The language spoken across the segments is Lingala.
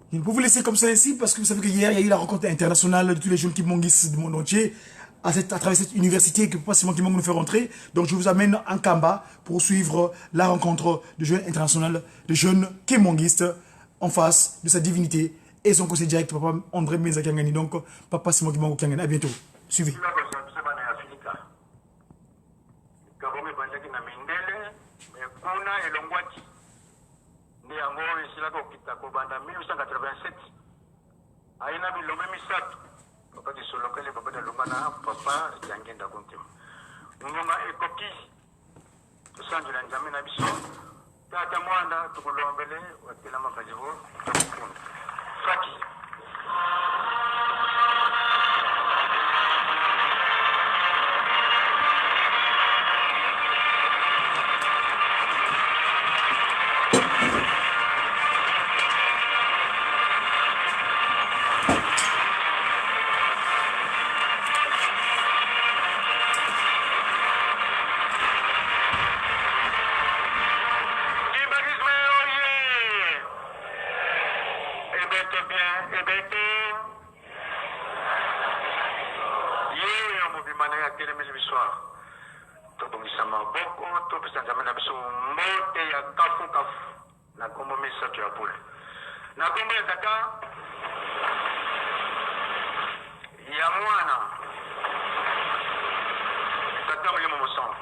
Je ne peux vous laisser comme ça ainsi parce que vous savez que hier, il y a eu la rencontre internationale de tous les jeunes kimbanguistes du monde entier à travers cette université que Papa Simon Kimbangu nous fait rentrer. Donc je vous amène en Nkamba pour suivre la rencontre de jeunes internationaux, de jeunes kimbanguistes en face de sa divinité et son conseil direct, Papa André Mbenza Kiangani. Donc Papa Simon Kimbangu Kiangani. À bientôt. Suivez. Nde yango oyo esila kokita kobanda 1887. Aye na bilombe misatu, Papa Kisolokele, Papa Dialungana na Papa Diangienda Kuntima. Ngonga ekoki tosanjola Nzambe na biso. Tata Mwanda, tukulombele watelama kazibo tukufunda. Faki. Kimbanguisme oye! Ebete bien, ebete. Ye oyo mobimba na ye atelemeli biso awa. Tobongisa maboko, topesa Nzambe na biso mbote ya kafu kafu na kombo misatu ya bule. Na kombo ya Tata, ya Mwana, Tata Molimo Mosantu.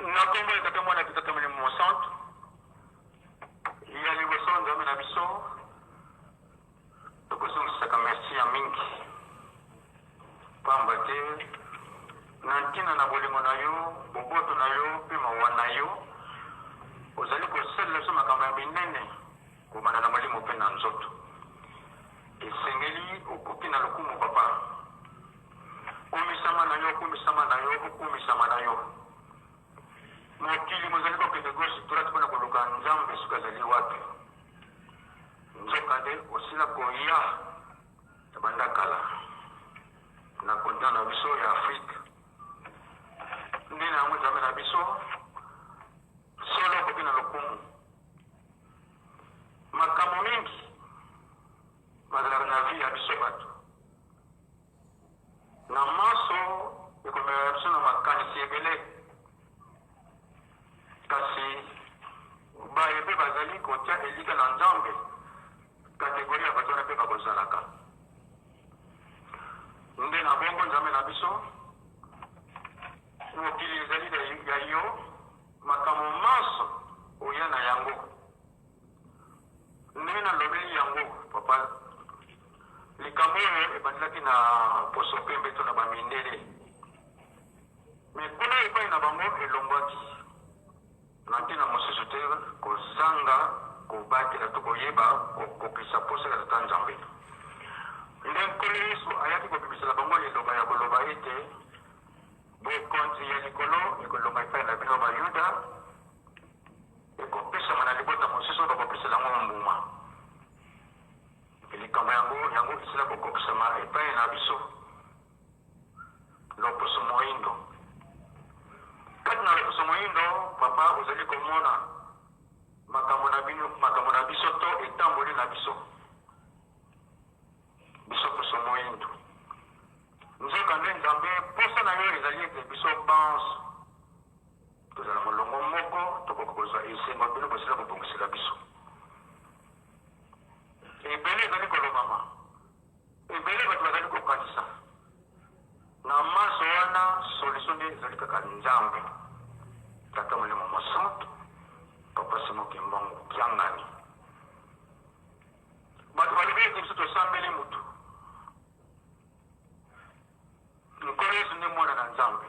Na nkombo ya Tata, Mwana mpe Tata Molimo Mosantu, ya liboso Nzambe na biso, tokozongisaka mersi ya mingi, pamba te na ntina na bolingo na yo, boboto na yo mpe mawa na yo, ozali kosalela biso makambo ya minene kobanda na molimo mpe na nzoto. Esengeli okoki na lokumu, Papa. Kumisama na yo, kumisama na yo, okumisama na yo. Mokili mozali kokende gauche droite mpo na koluka Nzambe soki azali wapi. Nzokande osila koya banda kala na continent na biso ya Afrique. Nde na yango Nzambe na biso solo okoki na lokumu. Makambo mingi mazalaka na vie ya biso bato. Na manso ekomemela biso na makanisi ebele, kasi baye mpe bazali kotia elikya na Nzambe, kategori ya bato wana mpe bakozalaka. Nde na bongo, Nzambe na biso, mokili ezali ya yo, makambo manso oya na yango. Ndenge nalobeli yango, papa, likambo oyo ebandelaki na poso pembe to na ba mindele, mais kuna epai na bango elongwaki na ntina mosusu te kozanga kobatela to koyeba kokokisa posa ya Tata Nzambe. Nde kobimisela bango liloba ya koloba ete, Bokonzi ya likolo ekolongwa epai na bino Bayuda, ekopesama na libota mosusu oyo bakopesela yango mbuma. Mpe likambo yango, yango esila kokokisama epai na biso, loposo moindo. Kati na loposo moindo, papa, ozali komona makambo na bino, makambo na biso to etamboli na biso. Biso poso moindo. Nzokande, Nzambe, mposa na yo ezali ete biso banso tozala molongo moko, tokoka kozwa esengo bino bosila kobongisela biso. Ebele ezali kolobama, ebele bato bazali kokanisa na manso wana, solution nde ezali kaka Nzambe Tata Molimo Mosantu, Papa Simon Kimbangu Kiangani. Bato balobi ete biso tosambeli motu. Nkolo Yesu nde mwana na Nzambe.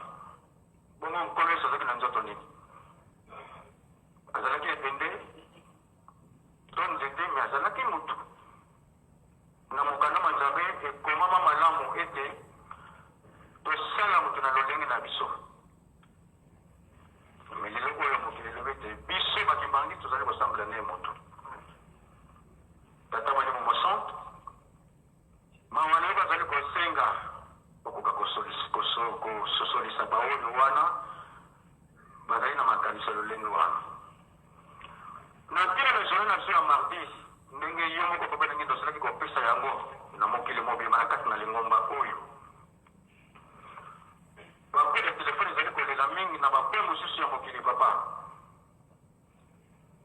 Bongo Nkolo Yesu azalaki na nzoto nini? Azalaki ebende to nzete, me azalaki motu. Na mokanda mwa Nzambe ekomama malamu ete tosala moto na lolenge na biso. Me lelo oyo mokili elobi ete biso bakimbangi tozali kosambela nde moto. Tata Molimo Mosantu, mawa na yo bazali kosenga okoka kososolisa baoyo wana bazali na makanisi ya lolenge wana. Na ntina na journée na biso ya mardi, ndenge yo moko papa ndenge tosilaki kopesa yango na mokili mobimba na kati na lingomba oyo, bape ya telefone ezali kolela mingi na bape mosusu ya mokili papa.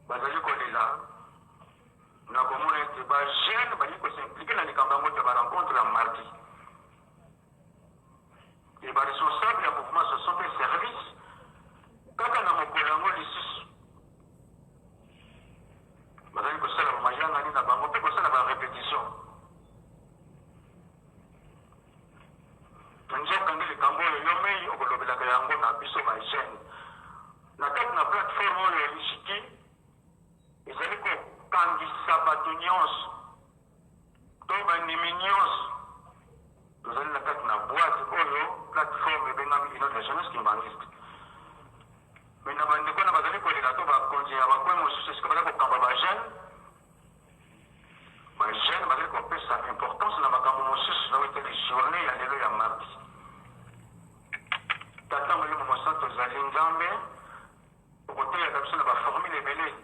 Bazali kolela na komona ete ba jeunes balingi ko s'impliquer na likambo yango te, ba rencontre ya mardi et ba responsable ya mouvement se sont fait service kaka na mokolo yango lisusu bazali kosala bamayangani na bango mpe kosala ba repetition. Nzoka nde likambo oyo yo mei okolobelaka yango na biso ba jeunes Na kati na plateforme oyo ya Lishiki ezali kokangisa bato nyonso to bandimi nyonso. Tozali na kati na boite oyo plateforme ebengami Union de la Jeunesse Kimbanguiste. Me na bandeko na bazali kolela to bakonzi ya bakwe mosusu esika bazali kokamba ba jeune, ba jeune bazali kopesa importance na makambo mosusu na oyo etali journée ya lelo ya mardi. Tata Molimo Mosantu ozali Nzambe, okoteyaka biso na ba formule ebele,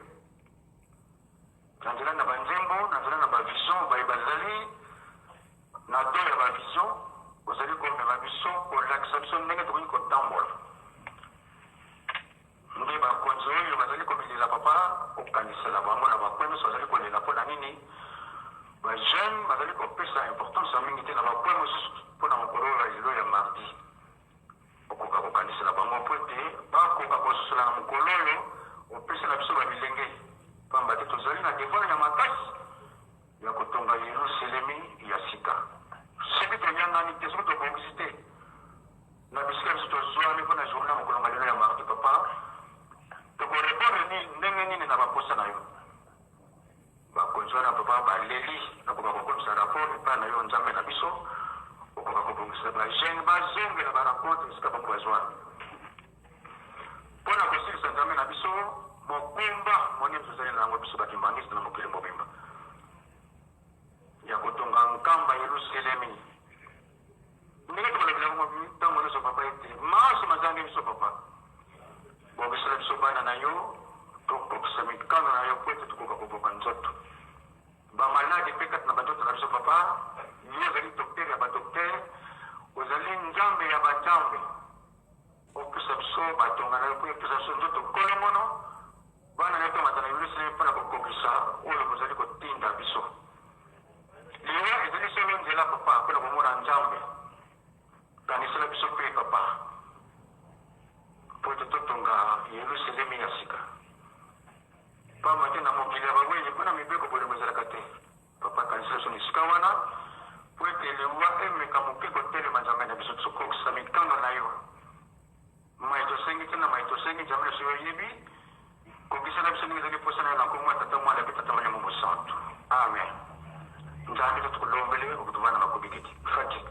na nzela na ba nzembo, na nzela na ba vision, baye bazali na don ya ba vision, ozali komema biso, kolakisa biso ndenge tokoki kotambola. Nde bakonzi oyo bazali komilela papa, okanisela bango na ba point nyonso bazali kolela mpo na nini ba jeune bazali kopesa importance ya mingi te na ba point mosusu mpo na mokolo oyo ya lelo ya mardi. Okoka kokanisela bango mpo ete bakoka kososola na mokolo oyo opesela biso ba bilenge, pamba te tozali na devoir ya makasi ya kotonga Yeluselemi ya sika. Soki toyangani te, soki tobongisi te na bisika biso tozwami mpo na journée ya mokolo mwa lelo ya mardi, papa, toko repondre nini, ndenge nini na baposa na yo? Bakonzi wana papa baleli nakoka kokomisa rapport epai na yo Nzambe na biso, okoka kobongisa ba jeune bazongela ba rencontre esika bango bazwami mpo na kosilisa Nzambe na biso mokumba monene tozali na yango biso bakimbangiste na mokili mobimba ya kotonga nkamba Yelusalemi. Ndenge tokolobela yango ntango nyonso papa ete manso mazangi biso papa, bongisela biso bana na yo, tokokisa mikano na yo mpo ete tokoka koboka nzoto bamaladi mpe kati na banzoto na biso papa. Yo ozali doktere ya badoktere, ozali Nzambe ya banzambe, opesa biso batonga na yo mpo epesa biso nzoto kolongono, bana na yo tomata na Yerusalemi mpo na kokokisa oyo bozali kotinda biso. Liwa ezali solo nzela papa mpo na komona Nzambe. Kanisela biso mpe papa mpo ete totonga Yelusalemi ya sika. Pamba te na mokili ya bawei mpo na mibeko bolingo ezalaka te. Papa kanisela biso na esika wana mpo ete liwa emeka moke kotelema Nzambe na biso tokokisa mikano na yo. Maye tosengi te na maye tosengi Nzambe na biso yo oyebi. Kokisa na biso ndenge ezali mposa na yo na nkombo ya Tata, Mwana mpe Tata Molimo Mosantu. Amen. Nzambe totukulombele okutuvana makubikiti. Fati.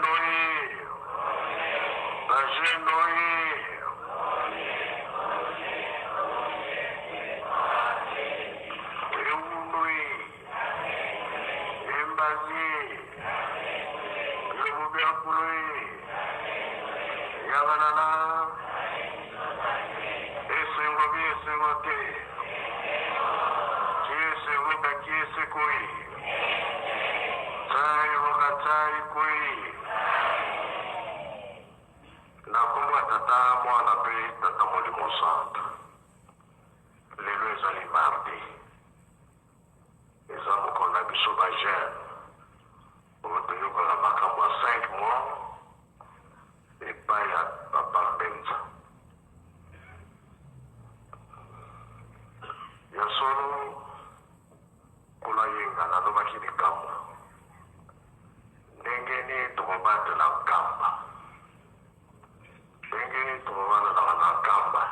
Bajeunes oye! Bajeunes oye! Ewundu ye! Embazi ye! Bilobo bia nkulu ye! Yabanana! Esengo bi esengo te! Ki esengo ka ki eseko ye! Tsai boka tsai kwe! Na kombo ya Tata, Mwana pe Tata Molimo Santu. Lelo ezali mardi. Eza mokolo na biso ba jeunes oyo toyokaka makambo ya 5 mois epai ya Papa Mbenza. Ya solo Nkolo ayenga nalobaki likambo ndenge nini tokobatela Nkamba, ndenge nini tokovandanaka na Nkamba.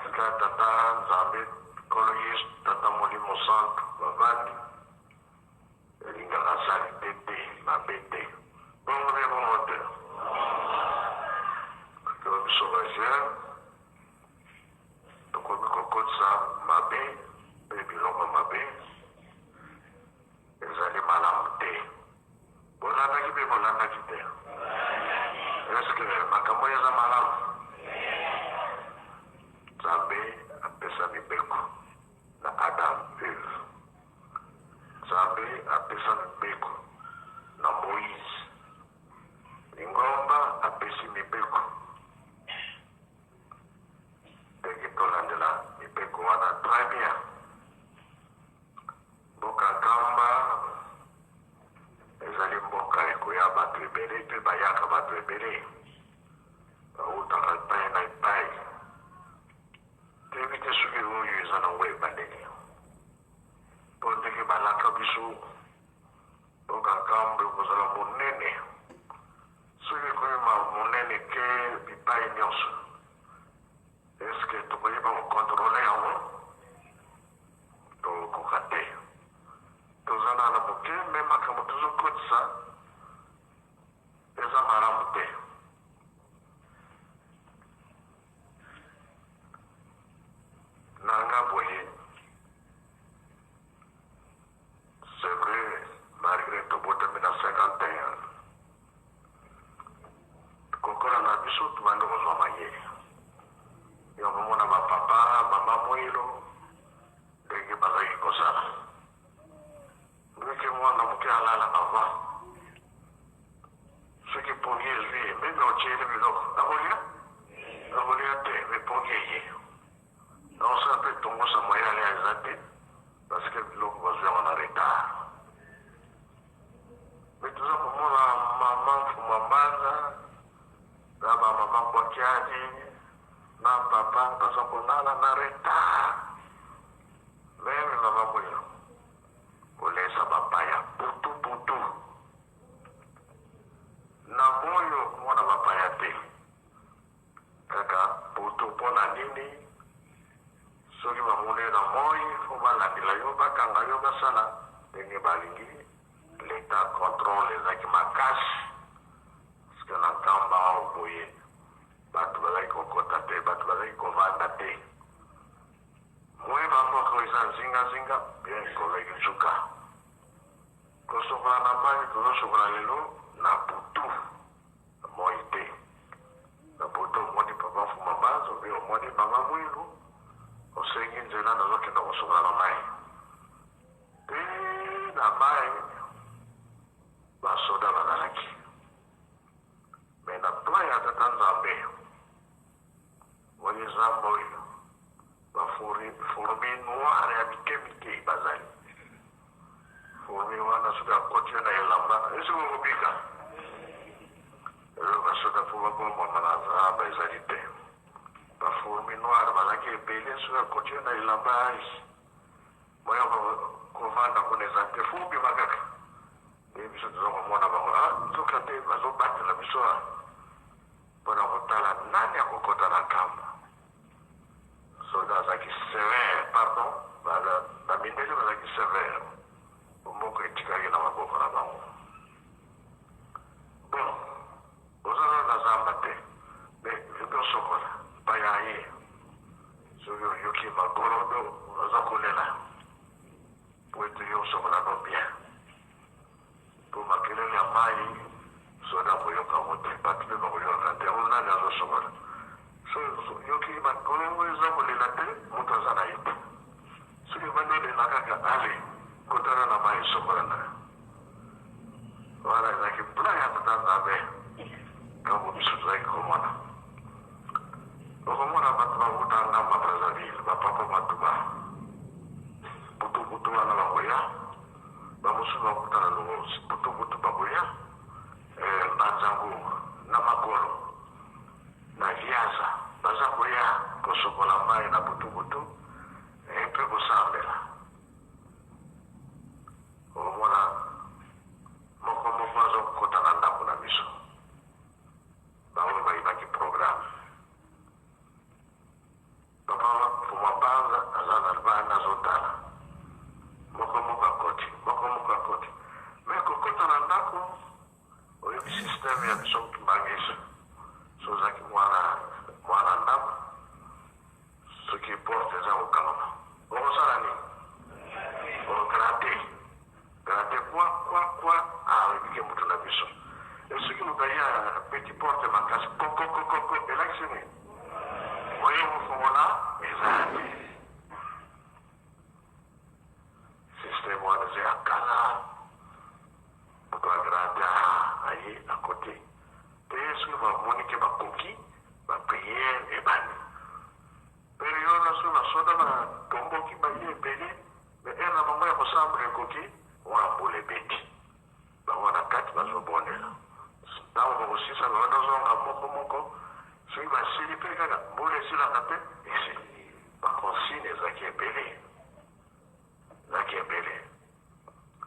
Sika Tata Nzambe Nkolo Yesu Tata Molimo Santu bavandi elingaka salite te mabe te bongo nde bongo te to biso ba jeunes tokomi kokotisa mabe mpe biloko mabe ezali malamu te. Bolandaki mpe bolandaki te? Eske makambo oyo eza malamu? Nzambe apesa mibeko na Adam Eve. Nzambe apesa mibeko na Moïse. Lingomba apesi mibeko. Ndenge tolandela mibeko wana très bien. Mboka Nkamba ezali mboka ekoya bato ebele mpe bayaka bato ebele bawutaka epai na epai. Toyebi te soki oyo eza nango ebandeli mpo ndenge balaka biso mboka Nkamba ekozala monene. Soki ekomi monene ke bipai nyonso, eske tokoyeba kokontrole yango? Tokoka te. Toza nanu moke mais makambo tozo kotisa eza malamu te. Na nga boye c'est vrai malgre tobotami na 51 kokola na biso tobandi kozwa mayele ya komona ba papa mama Mwilo ndenge bazalaki kosala ndenge mwana moke alala avant soki pongi ezwi ye meme otyeli biloko akolia akolia te me pongi eye naosala mpe tongosa moyen alia eza te parce que biloko bazwi yango na retard me toza komona mama mfuma mbanza na ba mama kwakiadi na papa baza kolala na retard meme mama mwilo kolesa bapaya butu butu na moyo komona bapaya te kaka butu mpo na nini soki bamoni yo na moi fo balandela yo bakanga yo basala ndenge balingi leta controle ezalaki makasi parce que na Nkamba awa boye bato bazalaki kokota te, bato bazalaki kovanda te. Moye bamboka oyo eza nzingazinga bien ekolaki nsuka kosokola na mai tozosokola lelo na butu moi te na butu omoni papa fuma mbanza obi omoni mama mwilu osengi nzela nazokenda kosokola na mai te na mai Basoda bazalaki mais na plan ya tata Nzambe wani zamba oyo ba fourmi noire ya mike mike bazali fourmi wana soki akoti yo na elamba esi okobika eloko basoda mpo babombama na zamba ezali te ba fourmi noire bazalaki ebele soki akoti yo na elamba moya kovanda kuna eza te fo obima kaka nde biso toza komona bango ah, nzoka nde bazobatela biso ah, mpo na kotala nani akokota na nkamba soda azalaki sévère pardon bamindele bazalaki sévère mboka etikaki na maboko na bango. Magorodo aza kolela po ete yo osokola no bien po makelele ya mayi soda akoyoka yango te batu pe bakoyoka te yango nani azosokola so yoki makelele eza kolela te moto aza na ye te soki ebandi olela kaka ale kotana na mayi sokola na wana ezalaki plan ya tata Nzambe ntango biso tozalaki komona Okomona bato bawuta ngambo ya Brazzaville, ba papa Matuba, butu butu wana bakoya, ba mosusu bakuta na Luozi, butu butu bakoya, eh, Mbanza-Ngungu, na makolo, na Viaza, baza koya kosokola mayi na butu butu, eh, mpe kosambela. Okomona moko moko azokota na ndako na biso. Baoyo bayibaki programme. Papa Fuma Banza aza na libanda azotala. Moko moko akoti, moko moko akoti. Mais kokota na ndako, oyebi système ya biso kimbanguiste. Soki ozalaki mwana mwana ndako, soki porte eza kokangama, okosala nini? Ograte. Gratte quoi quoi quoi ah oyebi ke mutu na biso et soki mutu aye abeti porte makasi kokokokoko elakisi nini moyen ofongola eza te système wana eza ya kala moto agrate aye akoti te soki bamoni ke bakoki ba prière ebandi periode na so na soda na tomboki baye ebele. Mais heure na bango ya kosambela ekoki, wana mbula ebeti. Bango na kati bazo bondela. Tango bakosisa bango bazonga moko moko, soki basili pe kaka mbula esilaka te, esili. Ba consigne ezalaki ebele. Ezalaki ebele.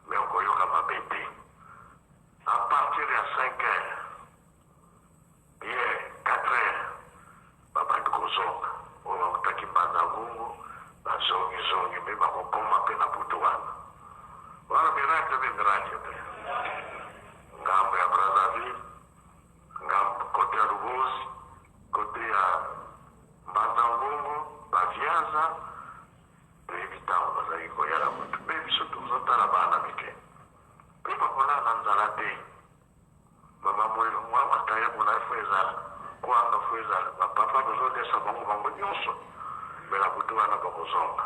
Mais okoyoka mabe te. A partir ya 5 heures, bien 4 heures, babandi kozonga. Oyo bautaki Mbanza Ngungu bazongi zongi me bakokoma pe na butu wana. Wana miracle be miracle te. Ngambo ya Brazzaville, ngambo kote ya Lubozi, kote ya Mbanza Ngungu, Baviaza, toyebi ntango bazalaki koya na butu. Me biso tozotala bana mike pe bakolala nzala te. Mama Mwelo, mwa makayabu na fo ezala, kwanga fo ezala, ba papa bazolesa bango bango nyonso, me na butu wana bakozonga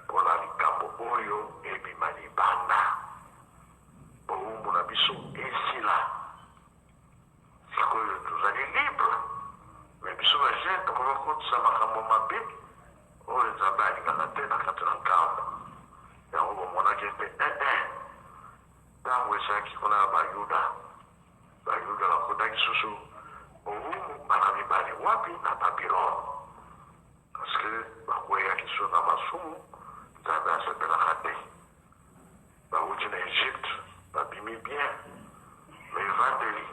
mpona likambo oyo ebima libanda, bowumbu na biso esila. Sikoyo tozali libre, me biso ba jeune tokoki kokotisa makambo mabe oyo Nzambe alingaka te na kati na nkambo yango. Bomonaki ete eh, eh, Ntango ezalaki kuna na Bayuda, Bayuda bakotaki susu bowumbu mbala mibale. Wapi? Na Babilone. Parce que bakweyaki susu na masumu, Nzambe asepelaka te. Bawuti na Egypte, babimi bien, mais evandeli,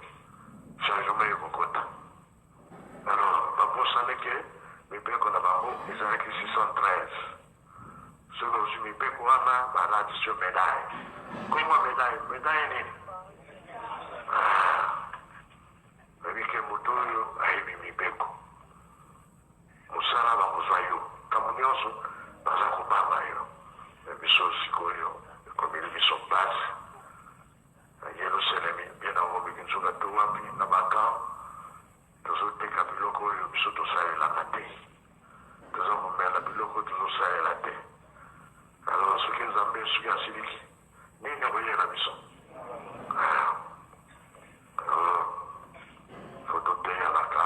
changement ekokota. Alors, babosani ke mibeko na bango ezalaki 613. Soki ozwi mibeko wana, balatisi yo medaille. Komwa medaille, medaille nini? Ah, oyebi ke moto oyo ayebi mibeko, mosala bakozwa yo, ntango nyonso baza kobanga yo. Me biso sikoyo ekomeli biso mpasi na Yerusalemi, bien na Ngombe Kinsuka to wapi na bakamp, tozoteka biloko oyo biso tosalelaka te. Toza komela biloko tozosalela te. Alors soki Nzambe soki asiliki, nini akoyela biso? Alors faut toteyanaka,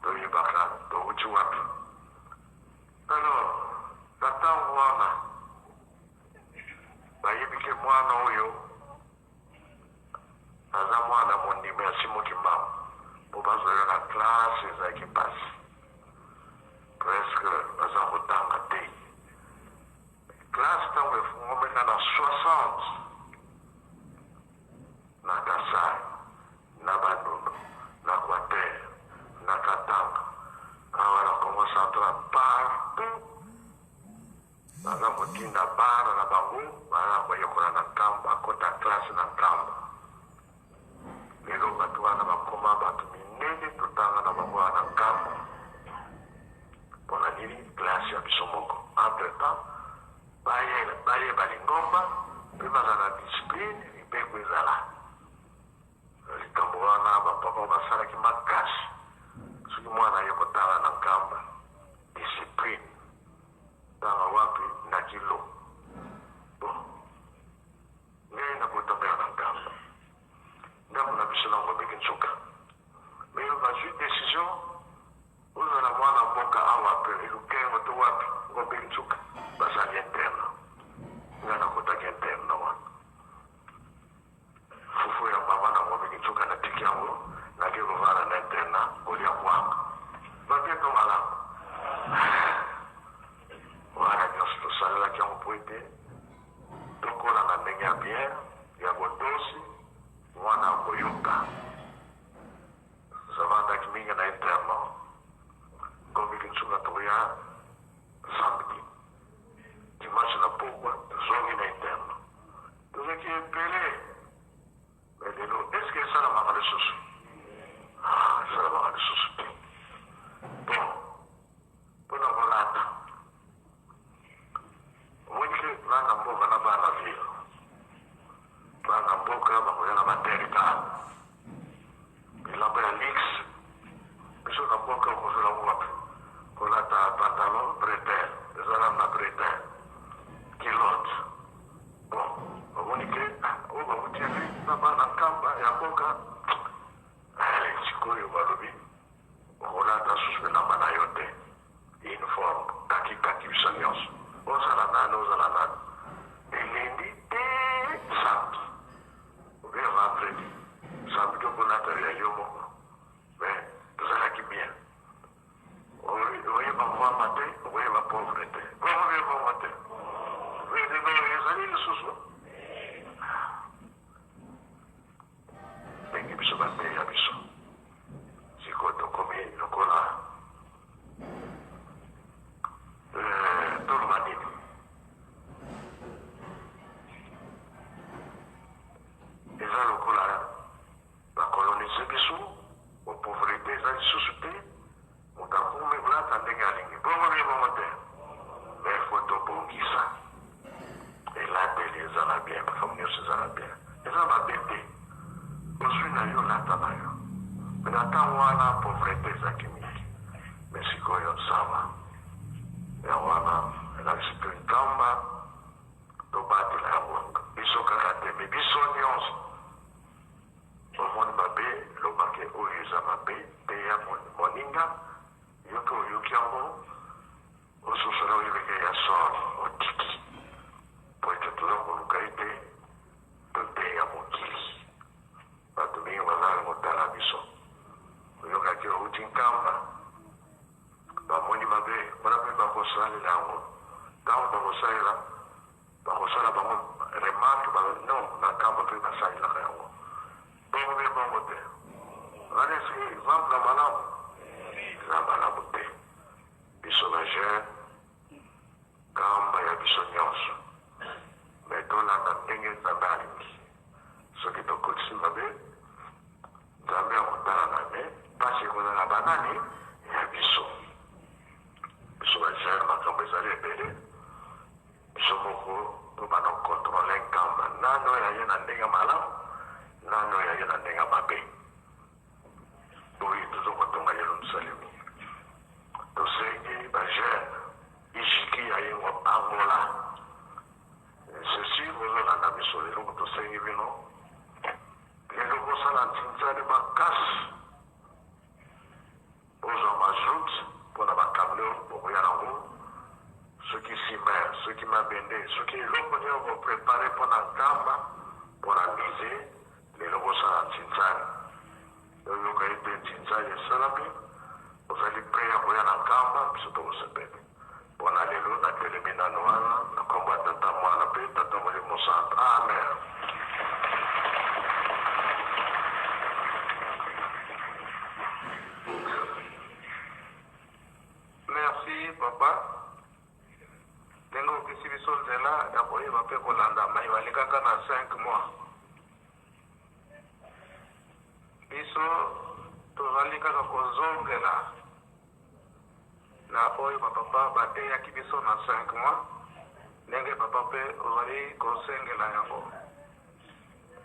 toyebaka towuti wapi. Alors na ntango wana bayebi ke mwana oyo aza mwana mondimi ya Simon Kimbangu, po bazwa yo na classe ezalaki mpasi, presque baza kotanga te. Classe ntango efungwamaka na 60 na Kasai, na Bandundu, na Equateur, na Katanga, awa na Congo central, partout baza kotinda bana na bango baza koyekola na Nkamba, bakota classe na Nkamba. Lelo bato wana bakoma bato minene, totanga na bango wana na Nkamba. Mpona nini? Classe ya biso. oyo basalaki makasi. Soki mwana aye kotala na Nkamba, discipline, tanga wapi na kilo. Bon, ngai nakotamela na Nkamba. Ndako na biso na Ngombe Kinsuka. Mais bazwi decision ozala mwana mboka awa pe Lukengo to wapi, Ngombe Kinsuka, basali interne. Ngai nakotaki interne wana. Fufu ya mama na Ngombe Kinsuka natiki yango, nake kovanda na internat kolia kwanga. Mabe to malamu? Wana nyonso tosalelaki yango po ete tokola na ndenge ya bien, ya botosi, mwana akoyoka. Zavandaki mingi na internat. Ngombe Kinsuka tokoya samedi. Dimanche na pokwa tozongi na internat. Tozalaki ebele. Mais lelo est-ce que esalamaka lisusu? Ah, esalamaka lisusu te. Bon, mpona kolata, omoni ke bana mboka na bana ville, bana mboka bakoya na badelta, bilamba ya luxe. Biso na mboka okozela ngo wapi? Kolata pantalon bretelle, eza nanu na bretelle, culotte. Bon, omoni ke oyo bawuti ville na bana Nkamba ya mboka, sikoyo balobi okolata susu elamba na yo te, uniforme kaki kaki biso nyonso, ozala nani ozala nani, elendi te samedi ou bien vendredi, samedi okolata ya yo moko. Mais tozalaki bien, oyeba mwama te, oyeba pauvre te, bongo bien bongo te, ezali lisusu ndenge biso bateya biso. Sikoyo tokomi lokola toloba nini, eza lokola bakolonize biso, pauvreté eza lisusu te, moto akomi kolata ndenge alingi, bongo bien bongo te. Mais faut tobongisa elateli, ezala bien, makambo nyonso ezala bien, eza mabe te. Ozwi na yo, lata na yo. Me na ntango wana pauvreté ezalaki mingi, mais sikoyo ça va. Yango wana elakisi mpe Nkamba tobatela yango, biso kaka te, mais biso nyonso. Omoni mabe, lobake oyo eza mabe, teya moninga, yo mpe oyoki yango, ososola, oyebeke ya solo, otiki, po ete toza koluka ete toteya mokili. Bato mingi bazali kotala biso, oyokaki outi Nkamba, bamoni mabe wana mpe bakosalela yango. Ntango bakosalela, bakosala bango remarque, non, na Nkamba mpe basalelaka yango bongo mpe bongo te. Wana esi exemple ya malamu? Eza malamu te. Biso ba jeune, Nkamba ya biso nyonso, mais tolanda ndenge Nzambe alingi. Soki tokotisi mabe, Nzambe akotala na me mpasi ekozala banani ya biso. Biso ba jeune, makambo ezali ebele, biso moko tobanda kocontrôler Nkamba, nani oyo aye na ndenge malamu, nani oyo aye na ndenge mabe. Boye toza kotonga Yerusalemi. Tosengi ba jeune ijiki ya yengo Angola, ceci bozolanda biso lelo, tosengi bino lelo bosala ntinzali makasi, bozwa mazout mpona bacamion bokoya nango, soki nsima, soki mabende, soki eloko nini boprépare mpona Nkamba, mpona musée. Lelo bosala ntinzali, oyoka ete ntinzali esalami, ozali prêt ya koya na Nkamba, biso tokosepele. Mpona lelo natelemi nano wana, na nkombo ya Tata, Mwana mpe Tata Molimo Santo, amen. Merci papa, ndenge opesi biso nzela ya koyeba mpe kolanda mai balekaka na 5 mois. Biso tozali kaka kozongela na oyo bapapa bateyaki biso na 5 mois, ndenge papa mpe ozali kosengela yango.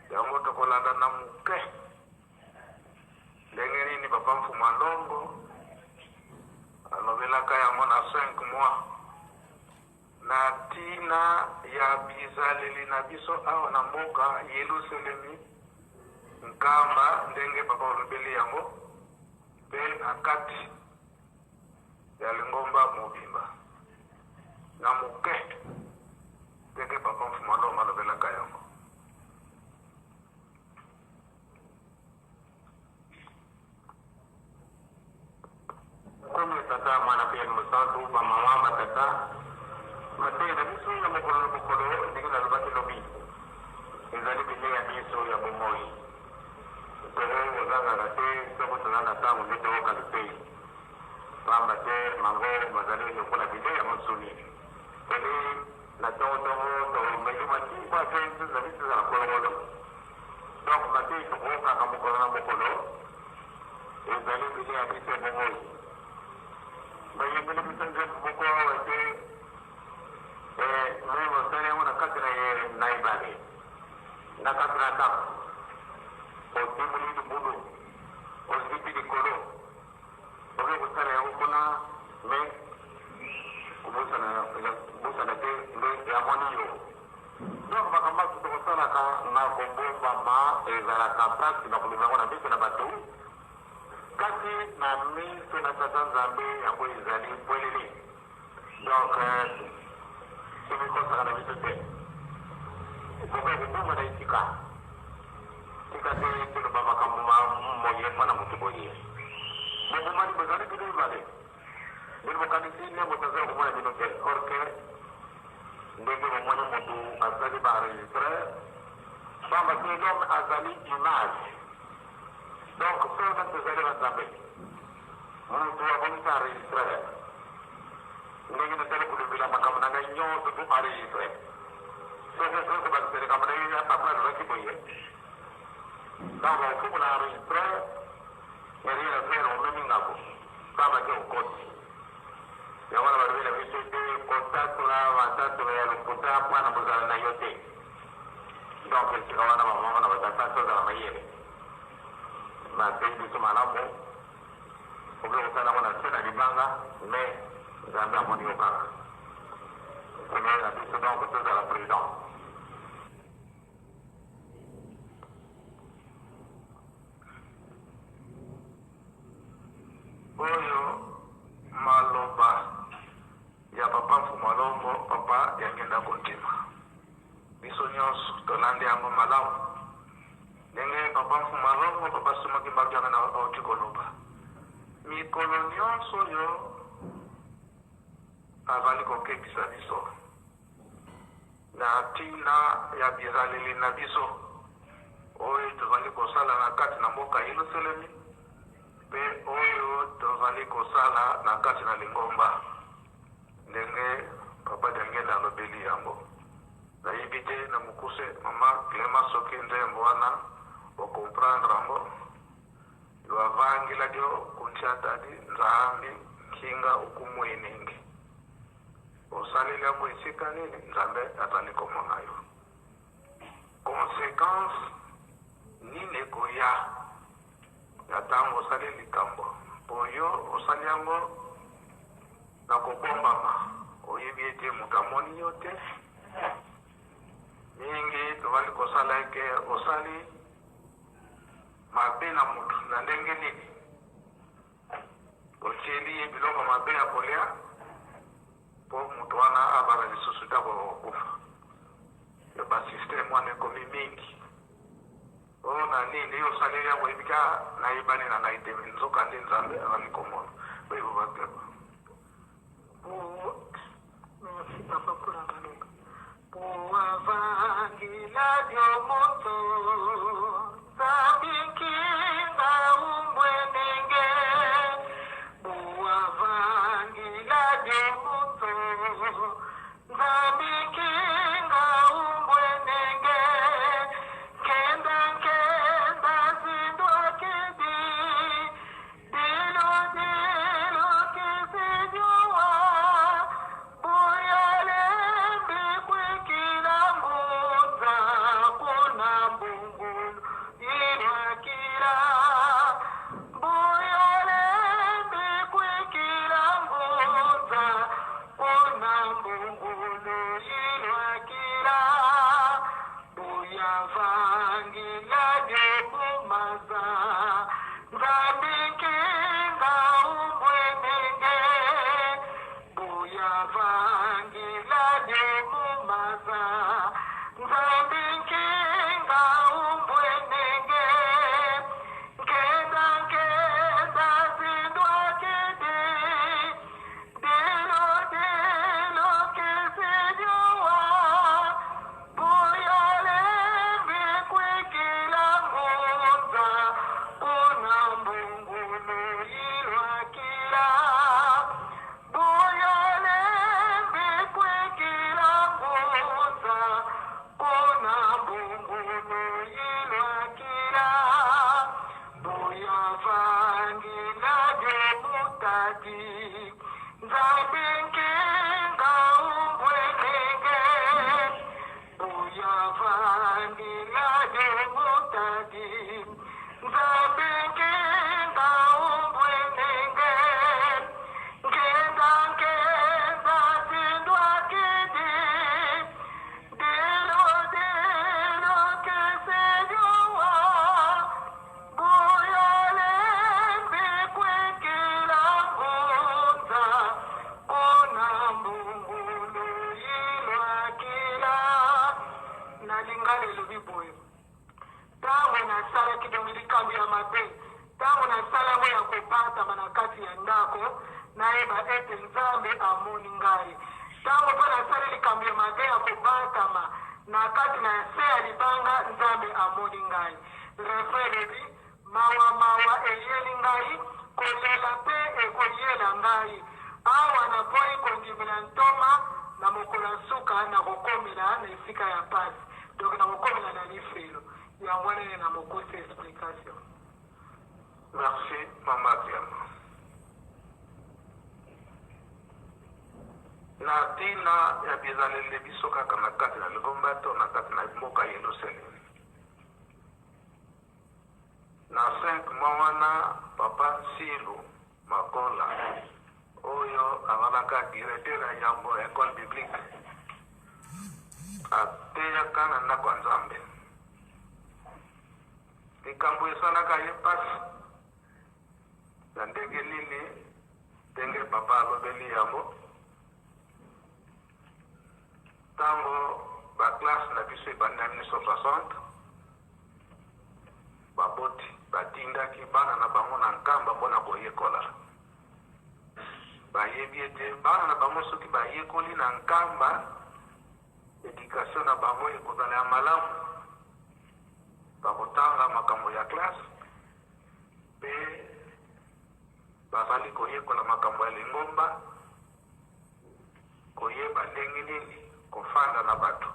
Yango tokolanda na moke. nini papa Mfuma Longo alobelaka yango na 5 mois na ntina ya bizaleli na biso awa na mboka Yelusalemi Nkamba, ndenge papa olobeli yango mpe na kati ya lingomba mobimba na moke ndenge papa Mfuma Longo alobelaka yango. Nkombo ya Tata, Mwana mpe ya Elimo Santu, bamama, batata, mateya na biso ya mokolo na mokolo, ndenge nalobaki lobi, ezali bilei ya biso ya bomoi. Tokoki kozangaka te soko toza na ntango nde toyoka liteyi, pamba te mango mazali lokola bilei ya mosuni. Tolei na tongo-tongo, tomeli mwa ti mpo ate nzoto na biso ezala kolongono. Donc mateyi tokoyokaka mokolo na mokolo ezali bilei ya biso ya bomoi. Bayembeli biso nzembo moko awa ete eh, moi mosali yango na kati na ye na ebale na kati na ndako otimoli libulu ozipi likolo oke kosala yango kuna me kobosana te nde amoni yo. Donc makambo manso tokosalaka na kobombama ezalaka mpasi na koloba yango na miso na bato, kasi na miso na Tata Nzambe yango ezali pwelele. Donc tomikosaka na biso te, ekoki kobonga na esika tika te toloba makambo ma moye mpo na moto boye. Bobomani bozali bino mibale, bino bokanisi nde moto azali komona bino te, or que Ndenge bomoni mutu asali ba enregistre pamba te l'homme azali image donc solo tozali ba nzambe mutu abongisa enregistreur ndenge nazali kolobela makambo na ngai nyonso to enregistre soki okoki kobakisa likambo na ye papa alobaki boye ntango bakofungola enregistreur ya rien à faire omemi ngabo pamba te okoti Yango wana balobi na biso ete kotatola matatolo ya lokuta mpo na bozala na yo te. Donc esika wana ba mama na ba tata tozala mayele. Bateyi biso malamu, okoki kosala yango na se na libanga mais Nzambe amoni yo kaka. Seigneur na biso donc tozala prudent. Oyo maloba ya papa Mfumua Longo, papa Diangienda Kuntima. Biso nionso tolandi yango malamu ndenge papa Mfumua Longo, papa Simon Kimbangu Kiangani awuti koloba. Mikolo nionso oyo azali kokebisa biso na tina ya bizaleli na biso oyo tozali kosala na kati na mboka Yelusalemi mpe oyo tozali kosala na kati na lingomba, ndenge Papa Diangienda alobeli yango. Nayebi te na mokuse, Mama Clement, soki nzembo wana o comprendre yango. Luavangila dio kuntshiatadi Nzambi nkinga ukumuenenge. Osaleli yango esika nini? Nzambe azali komona yo. Consequence nini ekoya na tango osali likambo po yo osali yango na kobombama, oyebi ete moto amoni yo te? Mingi tozali kosala eke osali mabe na moto na ndenge nini? Otieli ye biloko mabe ya kolia po moto wana abala lisusu te akoka kokufa. Ya ba système wana ekomi mingi. Oh na nini yo osaleli yango oyebi ka nayebani na ngai te nzoka nde Nzambe azali komona. Oyo batema. Merci papa mpona maloba. Puavangila dio moto Nzambi nkinga umbwenenge Puavangila dio moto Nzambi nkinga umbwenenge Nkenda nkenda zindwa kidi Dilo dilo kisijuwa Buyalembi kwikila nguza kuna mbungu. Donc likambo ya mabe, ntango nasala yango ya kobatama na kati ya ndako, nayeba ete Nzambe amoni ngai. Ntango mpe nasali likambo ya mabe ya kobatama na kati na nse ya libanga, Nzambe amoni ngai. Refrain elobi, Mawa, mawa eyeli ngai, kolela mpe ekoyela ngai. Awa naboyi kondimela ntoma, na mokolo ya nsuka nakokomela na esika ya mpasi. Donc nakokomela na lifelo. Yango wana nde na mokuse explication. Merci mama Diama. Na ntina ya bizaleli biso kaka na kati na lingomba to na kati na mboka Yelusalemi. Na 5 mois wana papa Nsilu Makola oyo azalaka directeur ya yambo ya ecole biblique ateyaka na ndako ya Nzambe. Likambo esalaka ye mpasi na ndenge nini, ndenge papa alobeli yango ntango baklasse na biso ebandi na 1960, baboti batindaki bana na bango na Nkamba mpo na koyekola. Bayebi ete bana na bango soki bayekoli na Nkamba, education na bango ekozala ya malamu, bakotanga makambo ya classe mpe bazali koyekola makambo ya lingomba, koyeba ndenge nini kofanda na bato,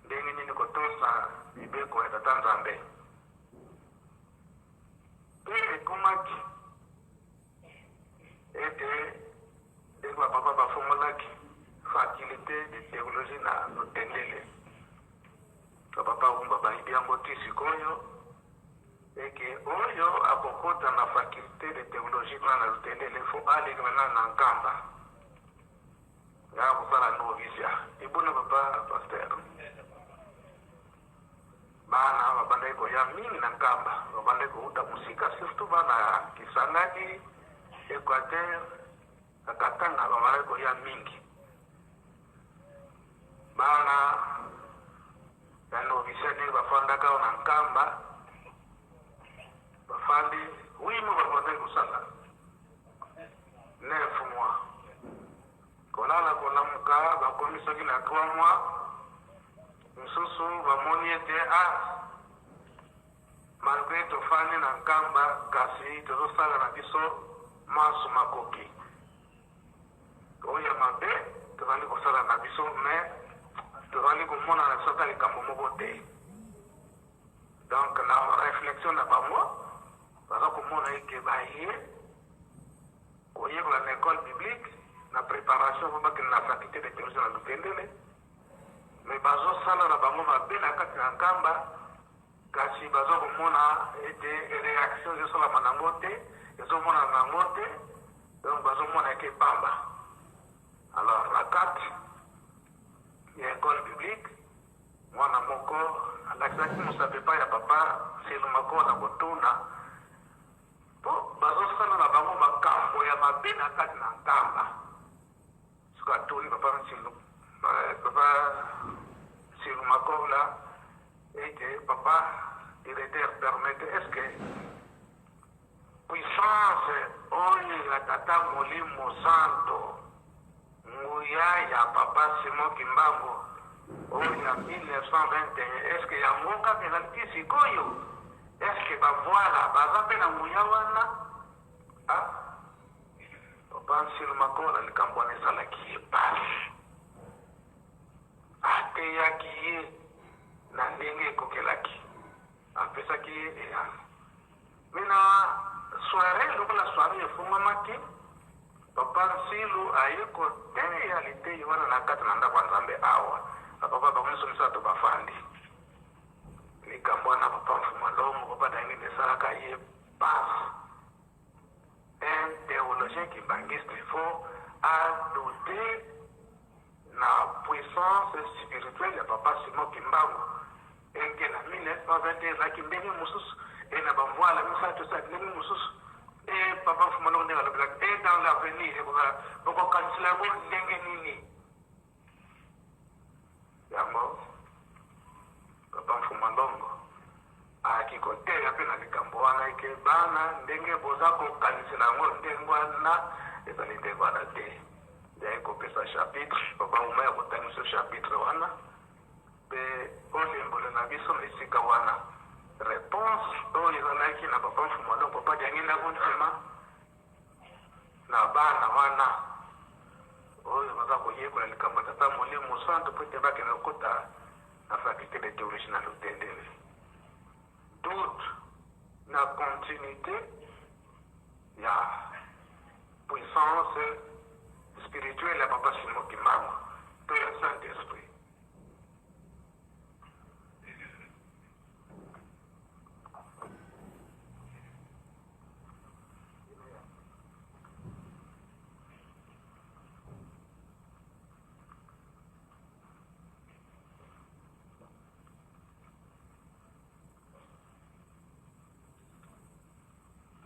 ndenge nini kotosa mibeko ya Tata Nzambe. Mpe ekomaki ete ndenge bapapa bafongolaki faculté de théologie na Lutendele, bapapa Wumba bayibi yango ti sikoyo, eke oyo akokota na faculté de théologie kuna na Lutendele fo alekela nanu na Nkamba ya kosala novisia ebona papa pasteur. Bana babandaki koya mingi na Nkamba, babandaki kowuta mosika, surtout bana ya Kisangani, Equateur, na Katanga babandaki koya mingi. Bana ya novisia ndenge bafandaka awa na Nkamba, bafandi wimo, babandaki kosala 9 mois, kolala kolamuka, bakomi soki na 3 mois mosusu bamoni ete ah, malgre tofandi na Nkamba, kasi tozosala na biso manso makoki oyo ya mabe tozali kosala na biso, mais tozali komona na biso ata likambo moko te. Donc na réflexion na bango, baza komona eke baye koyekola na école biblique na préparation mpo bakende na faculté de théologie na Lutendele, mais bazosala na bango mabe na kati na Nkamba, kasi baza komona ete réaction ezosalama nango te, ezomonana nango te, donc bazomona eke pamba. Alors na kati ya école biblique, mwana moko alakisaki mosapi epai ya papa Nsilu Makola kotuna mpo bazosala na bango makambo ya mabe na kati na Nkamba. Soki atuni papa Nsilu, papa Nsilu Makola ete papa directeur, permettez, est-ce que puissance oyo ya Tata Molimo Santo, nguya ya papa Simon Kimbangu oyo ya 1921, est-ce que yango kaka ezali ti sikoyo? Est-ce que bavoila baza mpe na nguya wana? Ah, papa Nsilu Makola, likambo wana esalaki ye pasi, ateyaki ye na ndenge ekokelaki, apesaki ye eyano. Me na soirée, lokola soirée efungwamaki, papa Nsilu aye koteya liteyi wana na kati na ndako ya Nzambe awa, bapapa bango nyonso misato bafandi. Likambo wana papa Mfuma Longo, papa Dangini, esalaka ye pasi. Un théologien kimbanguiste, il faut adouter na puissance spirituelle ya papa Simon Kimbangu, eke na 1921 ezalaki ndenge mosusu, e na bamvwala misato ezalaki ndenge mosusu, e papa Mfuma Longo ndenge alobelaki, e dans l'avenir ekozala bokokanisela yango ndenge nini. Yango papa Mfuma Longo ayaki koteya. Koteya mpe na likambo wana eke bana ndenge boza kokanisela yango ndenge wana ezali ndenge wana te. Nde aye kopesa chapitre, papa Uma ya kotanga biso chapitre wana mpe olimbola na biso na esika wana reponse oyo ezalaki na papa Mfumu Alongo, papa Diangienda Kuntima na bana wana oyo baza koyekola likambo ya Tata Molimo Santu mpo ete bakende kokota na faculté de théologie na Lutendele. Doute na continuité ya puissance spirituelle ya Papa Simon Kimbangu to ya Saint-Esprit.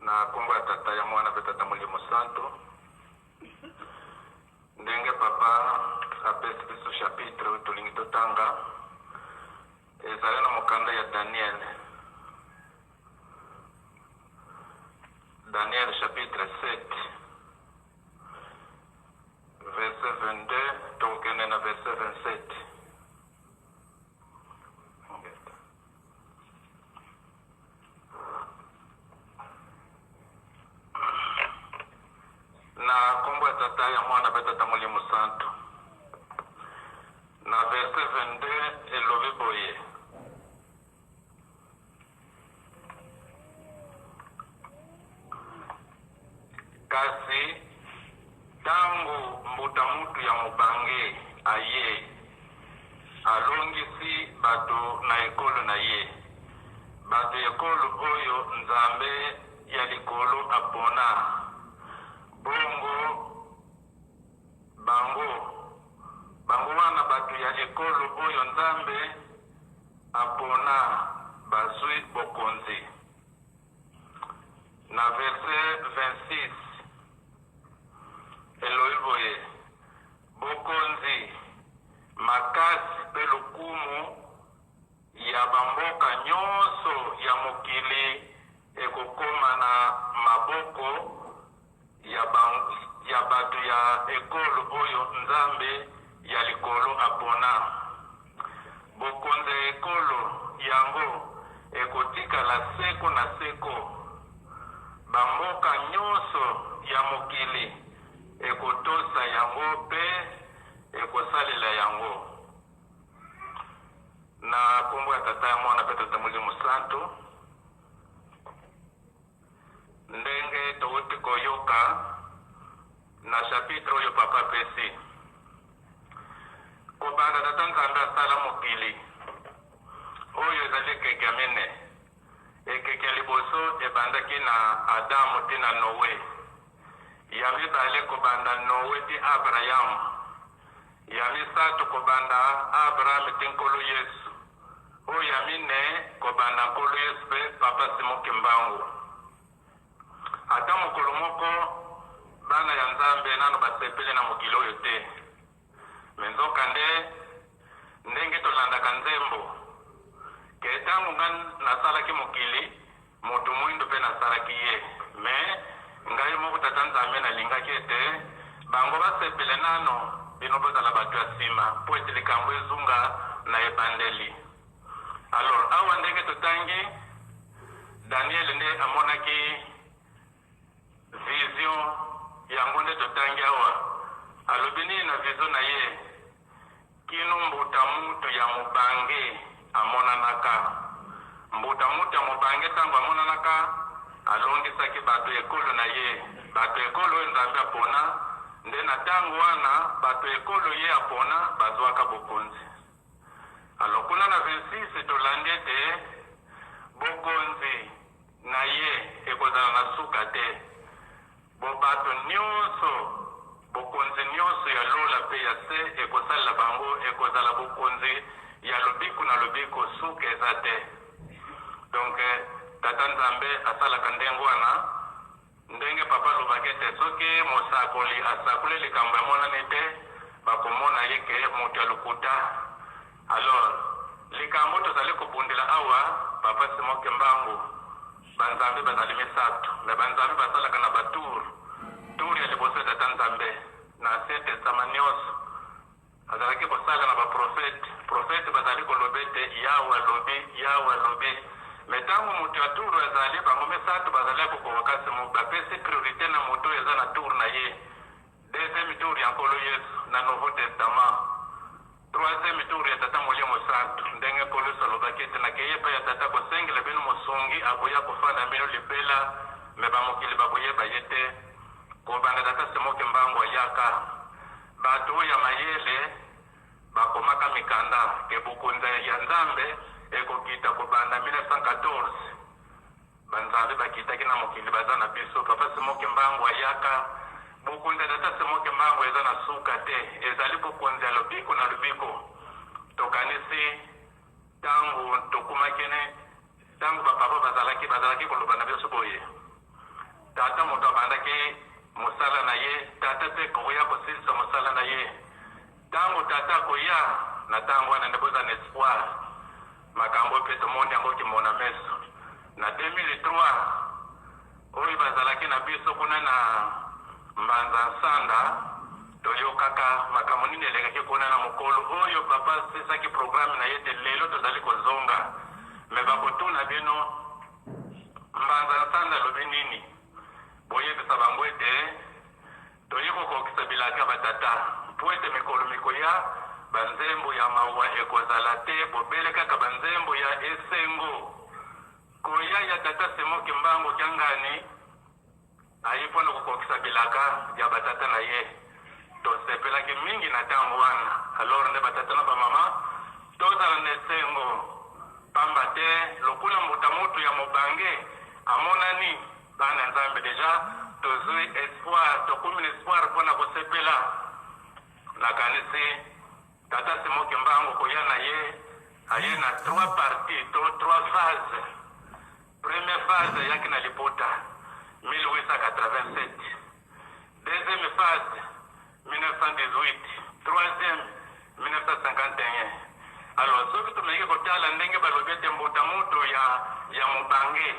Na nkombo ya Tata, ya Mwana mpe Tata Molimo Santo, ndenge Papa apesi biso chapitre oyo tolingi totanga ezali na mokanda ya Daniel. Daniel chapitre 7 verset 22 tokokende na verset 27. Na nkombo ya Tata, ya Mwana mpe Tata Molimo Santu. Na verset 22 elobi boye: Kasi tango mbuta mutu ya mobange aye, alongisi bato na ekolo na ye, bato ya ekolo oyo Nzambe ya likolo apona, bongo bango, bango wana bato ya ekolo oyo Nzambe apona bazwi bokonzi. Na verse 26, elobi boye, Bokonzi, makasi mpe lokumu ya bamboka nyonso ya mokili ekokoma na maboko ya, ya bato ya ekolo oyo Nzambe ya likolo apona. Bokonzi ya ekolo yango ekotikala seko na seko. Bamboka nyonso ya mokili ekotosa yango mpe ekosalela yango. Na nkombo ya Tata, ya Mwana mpe Tata Molimo Santu. Ndenge towuti koyoka na chapitre oyo Papa apesi, kobanda Tata Nzambe asala mokili oyo ezali ekeke ya mine. Ekeke ya liboso ebandaki na Adamu ti na Noe, ya mibale kobanda Noe ti Abraham, ya misato kobanda Abraham ti Nkolo Yesu. Oyo ya mine kobanda Nkolo Yesu pe Papa Simon Kimbangu. Ata mokolo moko bana ya Nzambe nano basepeli na mokili oyo te. Me nzoka nde ndenge tolandaka nzembo ke tango nga nasalaki mokili moto muindu pe nasalaki ye me ngai moko Tata Nzambe nalingaki ete bango basepele nano bino bozala bato ya sima po ete likambo ezunga na ebandeli. Alors awa ndenge totangi Daniel nde amonaki vision yango nde totangi awa alobi nini na vision na ye? Kino mbuta mutu ya mobange amonanaka. Mbuta mutu ya mobange tango amonanaka, alongisaki bato ya ekolo na ye, bato ya ekolo oyo Nzambe apona, nde na tango wana bato ya ekolo ye apona bazwaka bokonzi. Alors kuna na 26 tolandi ete bokonzi na ye ekozala na suka te. Bo bato nionso, bokonzi nionso ya lola mpe ya se ekosalela bango, ekozala bokonzi ya lobiko na lobiko, suka eza te. Donc Tata Nzambe asalaka ndenge wana, ndenge Papa alobaki ete soki mosakoli asakoli likambo emonani te, bakomona ye ke moto ya lokuta. Alors likambo tozali kobundela awa, Papa Simon Kimbangu. Banzambe bazali misato, mais banzambe basalaka na ba tour. Tour ya liboso ya Tata Nzambe na Ancien Testament nionso azalaki kosala na ba prophètes. Prophètes bazali koloba ete Yawe alobi, Yawe alobi. Mais tango moto ya tour azali, bango misato bazali ya kokoka kasi bapesi priorite na moto oyo eza na tour na ye. Deuxième tour ya Nkolo Yesu na Nouveau Testament. Troisième tour ya Tata Molimo Santu, ndenge Nkolo Yesu alobaki ete nakeyi epai ya Tata kosengela bino mosungi akoya kofanda na bino libela, mais ba mokili bakoyeba ye te. Kobanda Tata Simon Kimbangu ayaka, bato oyo ya mayele bakomaka mikanda ke bokonzi ya Nzambe ekokita kobanda 1914. Ba nzambe bakitaki na mokili baza na biso papa Simon kimbangu ayaka bokonzi ya tata Simon kimbangu eza na suka te ezali bokonzi ya lobiko na lobiko tokanisi tangu tokumaki ne tangu ba papa bazalaki bazalaki koloba na biso boye tata moto abandaki mosala na ye tata pe koya kosilisa mosala na ye tangu tata akoya na tangu wana nde boza na espoir Makambo oyo pe tomoni yango kimona meso. Na 2003 oyo bazalaki na biso kuna na Mbanza Nsanda, toyokaka makambo nini elekaki kuna na mokolo oyo papa asisaki programme na ye te lelo tozali kozonga. Mais bakotuna bino Mbanza Nsanda alobi nini? Boyebisa bango ete Toye kokokisa bilaka ya batata, mpo ete mikolo mikoya, banzembo ya mawa ekozala te, bobele kaka banzembo ya esengo. Koya ya Tata Simon Kimbangu Kiangani aye mpo na kokokisa bilaka ya batata na ye. Tosepelaki mingi na tango wana. Alors nde batata na bamama tozala na esengo, pamba te lokola mbuta mutu ya mobange amonani, Bana nzambe dejà tozui espoir tokomi na espoir pona kosepela nakanisi tata Simon kimbangu koya na ye aye na trois parties to trois phases première phase ayaki na liputa 1887 deuxième phase 1918 troisième 1951 alors soki tomeki kotala ndenge balobi ete mbuta mutu ya, ya mobange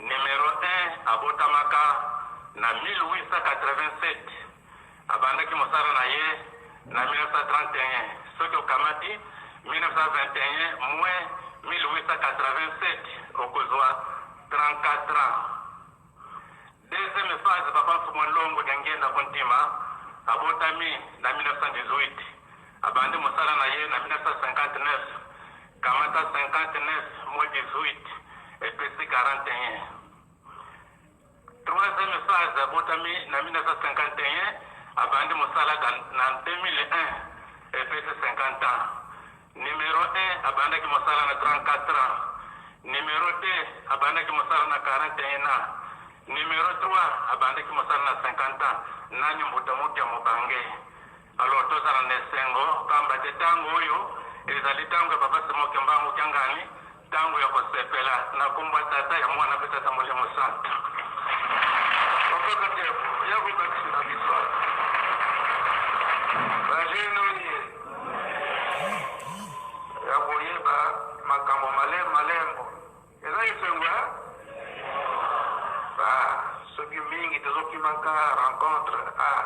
numero 1 abotamaka na 1887 abandaki mosala na ye na 1931 soki okamati 1921 moins 1887 okozwa 34 ans. Deuxième phase papa Mfumu Nlongo Diangienda Kuntima abotami na 1918 abandi mosala na ye na 1959 kamata 59 moins 18 epesi 41. Troisième phase abotami na 1951 abandi mosala na 2001 epesi 50 ans. Numero 1 abandaki mosala na 34 ans. Numero 2 abandaki mosala na 41 ans. Numero 3 abandaki mosala na 50 ans. Nani mbuta mutu ya mobange? Alors tozala na esengo pamba te tango oyo ezali tango ya Papa Simon Kimbangu Kiangani, tango ya kosepela na kombo ya Tata, ya Mwana pe Tata Molimo Santu. Papa Kadiabu, ya kobakisela biso ba jeune oye ya koyeba makambo malembe malembo eza esengo eh? Ba soki mingi tozokimaka rencontre ah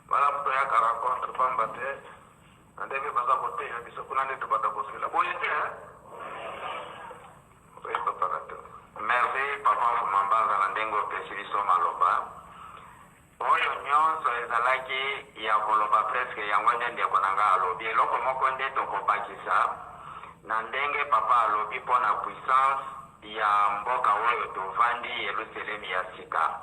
malamu toyaka rencontre pamba te na ndenge baza koteya biso kuna nde tobanda kozwela boye te eh? Oui, papa Kato. Merci papa Mfuma Mbanza na ndenge opesi biso maloba. Oyo nionso ezalaki ya koloba presque yango nde ndeko na nga alobi. Eloko moko nde tokobakisa na ndenge papa alobi mpo na puissance ya mboka oyo tovandi, Yeluselemi ya sika.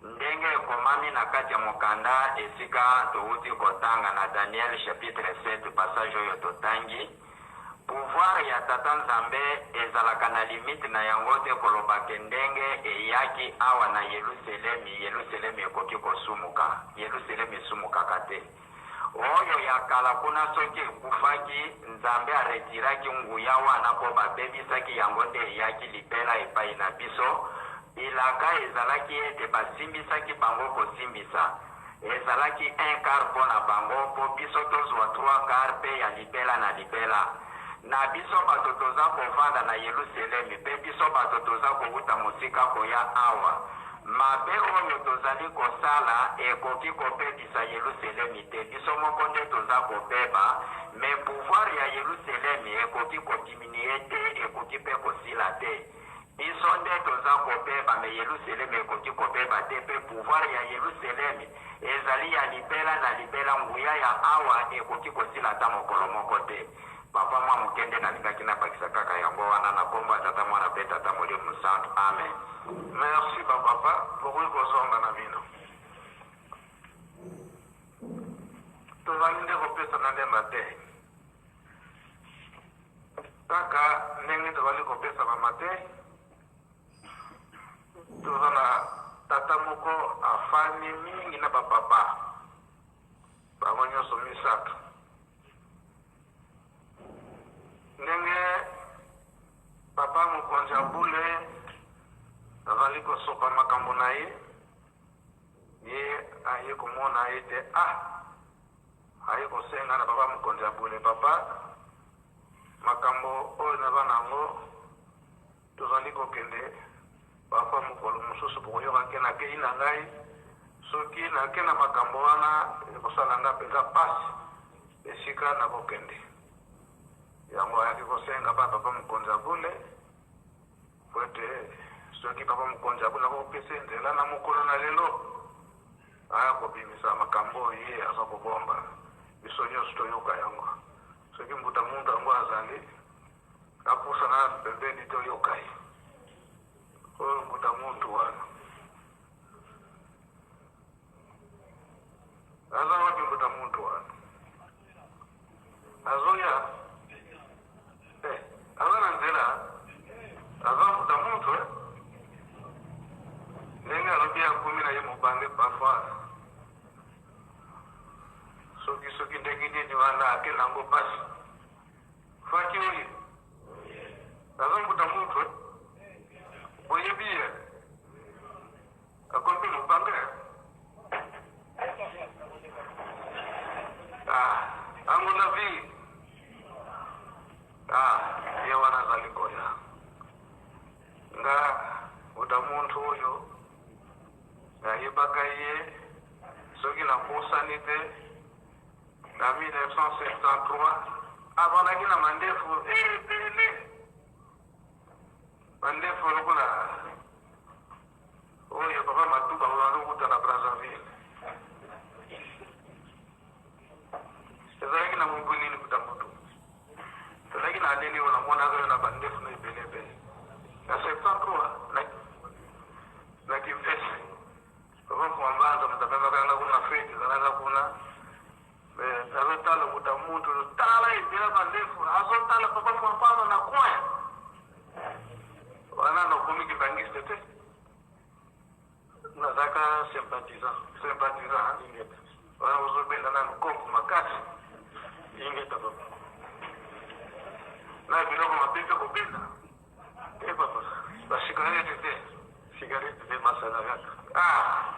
Ndenge ekomami na kati ya mokanda esika towuti kotanga na Daniel chapitre 7 passage oyo totangi, Pouvoir ya tata Nzambe ezalaka na limite na yango te koloba ke ndenge eyaki awa na Yeluselemi, Yeluselemi ekoki kosumuka. Yeluselemi esumukaka te. Oyo ya kala kuna soki ekufaki, Nzambe a retiraki nguya wana po babebisaki yango nde eyaki libela epayi na biso. Bilaka ezalaki ete basimbisaki bango kosimbisa. Ezalaki un quart mpo na bango, mpo biso tozua trois quarts mpe ya libela na libela. Na biso bato toza kovanda na Yeluselemi, mpe biso bato toza kowuta mosika koya awa, mabe oyo tozali kosala ekoki kobebisa Yeluselemi te. Biso moko nde toza kobeba, mais pouvoir ya Yeluselemi ekoki ko diminuer te, ekoki mpe kosila te. Biso nde toza kobeba, mais Yeluselemi ekoki kobeba te, mpe pouvoir ya Yeluselemi ezali ya libela na libela, nguya ya awa ekoki kosila ata mokolo moko te. Papa, mwa moke nde nalingaki nabakisa kaka yango wana, na kombo ya Tata, Mwana mpe Tata Molimo Mosantu. Amen. Merci ba papa, bokoki kozonga na bino. Tozali nde kopesana nde mate. Kaka ndenge tozali kopesana mate, toza na tata moko afandi mingi na ba papa bango nyonso misato. Ndenge papa mokonzi ya bule azali kosopa makambo na ye, ye aye komona ete ah, aye kosenga na papa mokonzi ya bule, papa, makambo oyo naza na yango tozali kokende parfois mokolo mosusu bokoyoka ke nakei na ngai, soki nake na makambo wana ekosala nga mpenza mpasi esika nakokende. Yango ayaki kosenga ba papa mokonzi ya bule po ete soki papa mokonzi ya bule akopesa ye nzela na mokolo na lelo aya kobimisa makambo oyo ye aza kobomba, biso nyonso toyoka yango. Soki mbuta muntu yango azali, apusana pembeni toyoka ye. Oyo mbuta muntu wana aza wapi? Mbuta muntu wana azoya eh, aza na nzela, aza mbuta muntu eh? Ndenge alobi akomi na ye mobange parfois soki soki ndenge nini wana ake nango mpasi faki oye aza mbuta muntu eh? Boyebi ye akomi mobange ah, ango na vie ah, ye wana azali koya nga mbuta muntu oyo nayebaka ye soki nabosani te na 1973 avandaki na mandefu ebele, mandefu lokola oyo papa Matuba oyo azokuta na Brazzaville. Ezalaki na mobu nini kuta motu ezalaki na aneni oyo namonaka yo na bandefu na ebele ebele na 73 na Kimpese? Papa Mwambanza moto amemaka nga kuna, fete ezalaka kuna, azotala kuta mutu tala ebele mandefu, azotala papa Mwambanza na coin wana. Nakomi kimbanguiste te. Nazalaka sympathisant. Sympathisant. Ingeta. Wana ozobenda nanu kopo makasi. Ingeta, papa. Na biloko mabe mpe kobenda? Te, papa. Basigarete te? Cigarette te, masanga kaka. Ah,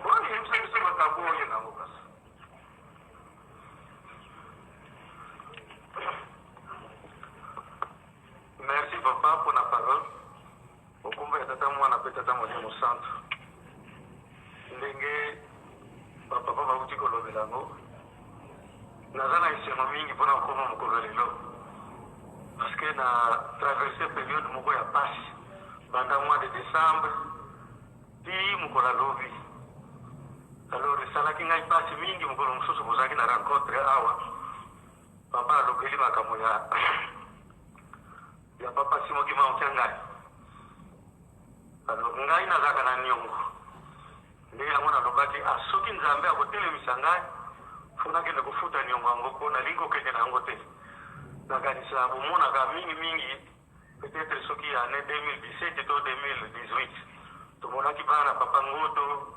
oyo yebisa biso makambo oyo nango kasi. Merci papa mpona parole. Okomba ya Tata, Mwana mpe Tata Molimo Santu. Ndenge bapapa bauti kolobela yango, naza na esengo mingi mpona kokoma mokolo lelo, parce que na traverse période moko ya pasi banda mois de décembre ti mokolo alobi. Alors esalaki ngai pasi mingi. Mokolo mosusu bozalaki na rencontre awa, papa alobeli makambo ya papa Simon Kimbangu Kiangani. Alors ngai nazalaka na niongo nde yango nalobaki: ah, soki Nzambe akotelemisa ngai, fo nakende kofuta niongo yango, mpo nalingi kokende na yango te. Nakanisa bomonaka mingimingi, peut-être soki année 2017 to 2018, tomonaki bana papa Ngoto,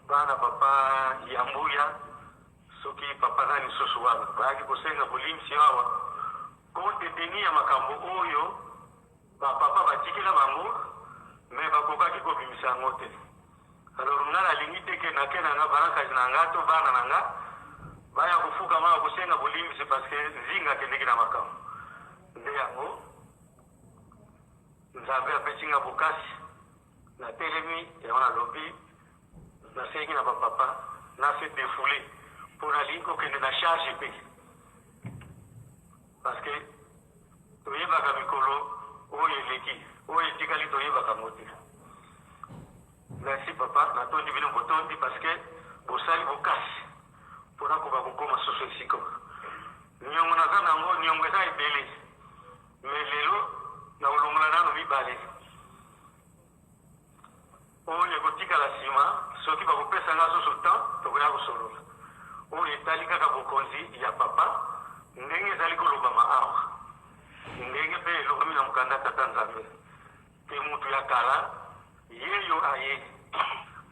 bana papa Yambuya, soki papa nani lisusu wana, bayaki kosenga bolimbisi awa compte tenu ya makambo oyo bapapa batikela bango, mais bakokaki kobimisa yango te. Alors nga nalingi te ke nake na nga barakasi na nga to bana na nga baya kofukama ya kosenga bolimbisi parce que Nzinga akendeki na makambo. Nde yango Nzambe apesi nga bokasi, natelemi, yango nalobi, nasengi na ba papa na se defouler mpo nalingi kokende na charge te, parce que toyebaka mikolo oyo eleki, oyo etikali toyebaka yango te. Merci papa, natondi bino botondi parce que bosali bokasi mpo nakoka kokoma susu esika oyo. Niongo naza nango, niongo eza ebele, mais lelo nakolongola nano mibale oyo ekotikala nsima. Soki bakopesa nga susu temps, tokoya kosolola oyo etali kaka bokonzi ya papa ndenge ezali kolobama awa, ndenge mpe elobami na mokanda Tata Nzambe te mutu ya kala yeyo aye.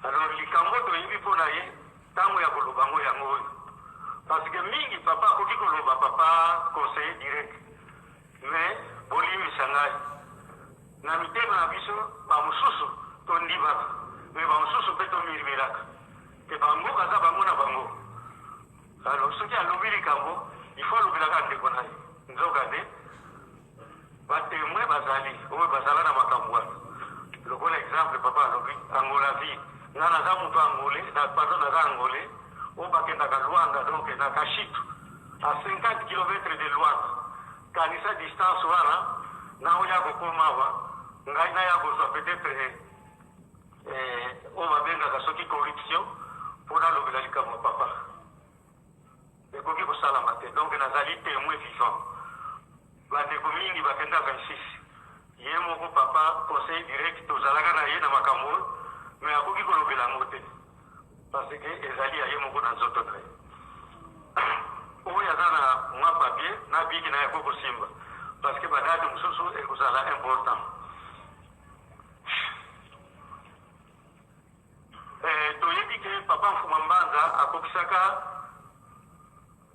Alors likambo toyebi mpo na ye, ntango ya koloba yango yango oyo, parce que mingi papa akoki koloba, papa conseiller direct, mais bolimbisa ngai, na mitema na biso bamosusu tondimaka, mais bamosusu mpe tomirmiraka te, bango baza bango na bango. Alors soki alobi likambo, il faut alobelaka ndeko na ye, nzoka nde Ba temoins bazali oyo bazala na makambo wana. Lokola exemple papa alobi Angola vie. Nga naza mutu angolais, na pardon naza angolais oyo bakendaka Luanda donc na Kashitu à 50 kilomètres de Luanda. Kanisa distance wana na oya kokoma awa ngai naya kozwa peut-être eh, oyo babengaka soki corruption mpo nalobela likambo ya papa. Ekoki kosalama te. Donc nazali temoin vivant. Bandeko mingi bakenda 26. Ye moko papa conseiller direct tozalaka na ye na makambo oyo, mais akoki kolobela yango te parce que ezali ya ye moko na nzoto na ye. Oyo aza na mwa papier na biki na ye akoki kosimba parce que ba date mosusu ekozala important. Eh, toyebi ke papa Mfuma Mbanza akokisaka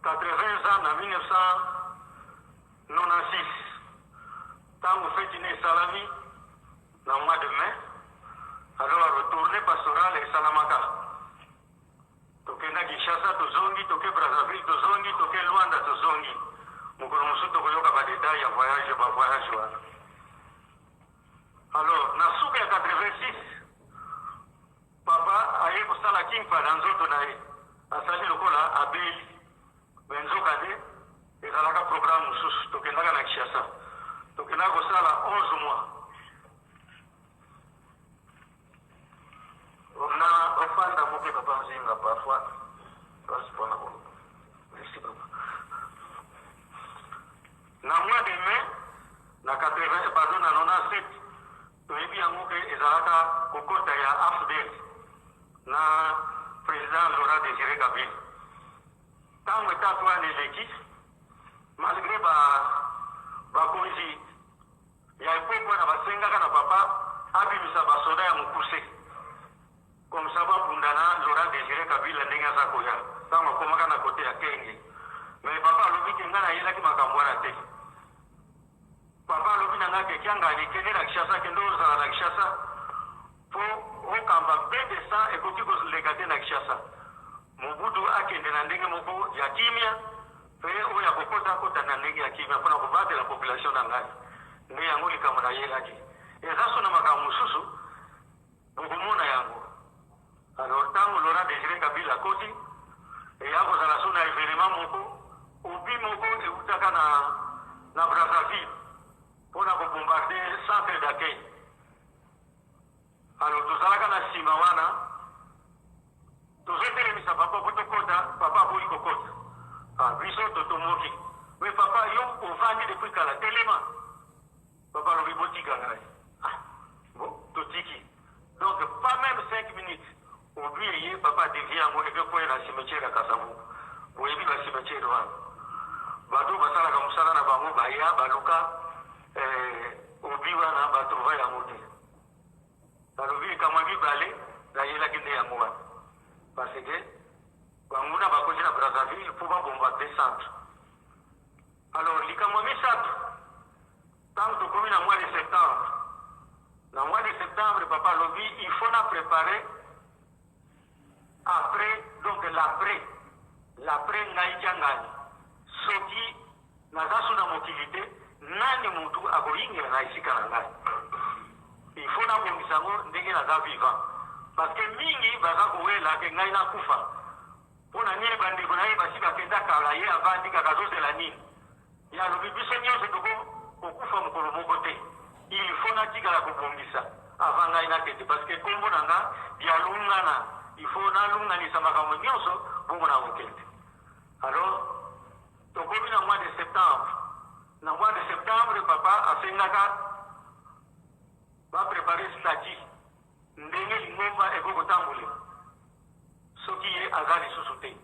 80 ans na 1996 ntango feti ne esalami na mois de mai. Alors tournée pastorale esalamaka, tokenda Kinshasa, tozongi, toke Brazzaville, tozongi, toke Luanda, tozongi. Mokolo mosusu tokoyoka ba detail ya voyage, ba voyage wana. Alors na suka ya 86 papa aye kosala kimpa na nzoto na ye, asali lokola abeli, mais nzoka nde ezalaka programme mosusu. Tokendaka na Kinshasa, tokendaka kosala 11 mois. Na ofanda moke papa Nzinga, parfois pasi mpona koloba. Merci papa. Na mois de mai na 80, pardon, na 97, toyebi yango ke ezalaka kokota ya AFDL na président Laurent Désiré Kabila. Ntango etape wana eleki, malgré ba bakonzi ya epoque wana basengaka na papa abimisa basoda ya mokuse comme ça babunda na Laurent Désiré Kabila ndenge aza koya ntango akomaka na kote ya Kenge, mais papa alobi ke ngai nayelaki makambo wana te. Papa alobi na ngai ke Kiangani, kende na Kinshasa, kende ozala na Kinshasa mpo okamba bain de sang ekoki koleka te na Kinshasa. Mobutu akende na ndenge moko ya kimia, mpe oyo akokota akota na ndenge ya kimia mpona kobatela population na ngai. Nde yango likambo nayelaki. Eza so na makambo mosusu bokomona yango. Alors ntango Laurent Désiré Kabila akoti, eya kozala so na événement moko obi moko eutaka na Brazzaville mpona kobombarde centre d'accueil. Alors tozalaka na nsima wana, tozotelemisa papa po tokota, papa aboyi kokota. Ah, biso totomboki, mais papa yo ovandi depuis kala, telema. Papa alobi botika ngai. Ah, bon, totiki. Donc pas même 5 minutes obi eye, papa adevie yango eke koya na cimetière ya Kasavubu. Boyebi ba cimetière wana, bato basalaka mosala na bango baya baluka obi wana, batrouva yango te. Balobi likambo ya mibale nayelaki nde yango wana, parce que banguna bakoti na Brazzaville mpo babombarde centre. Alors likambo ya misato, ntango tokomi na mois de septembre, na mois de septembre papa alobi il faut na préparer après, donc l'après ngai Kiangani, soki naza so na mokili te. Nani mutu akoyingela na esika na ngai? Il faut nabongisa yango ndenge naza vivant. Parce que mingi baza kowela ke ngai nakufa. Mpo na nini bandeko na ye basi bakenda kala, ye avandi kaka azozela nini? Ye alobi biso nionso toko kokufa mokolo moko te. Il faut natikala kobongisa avant ngai nakende parce que kombo na nga Dialungana, il faut nalunganisa makambo nionso bongo nakokende. Alors tokomi na mois de septembre. Na mois de septembre papa asengaka ba preparer statut ndenge lingomba ekoki kotambolela soki ye aza lisusu te.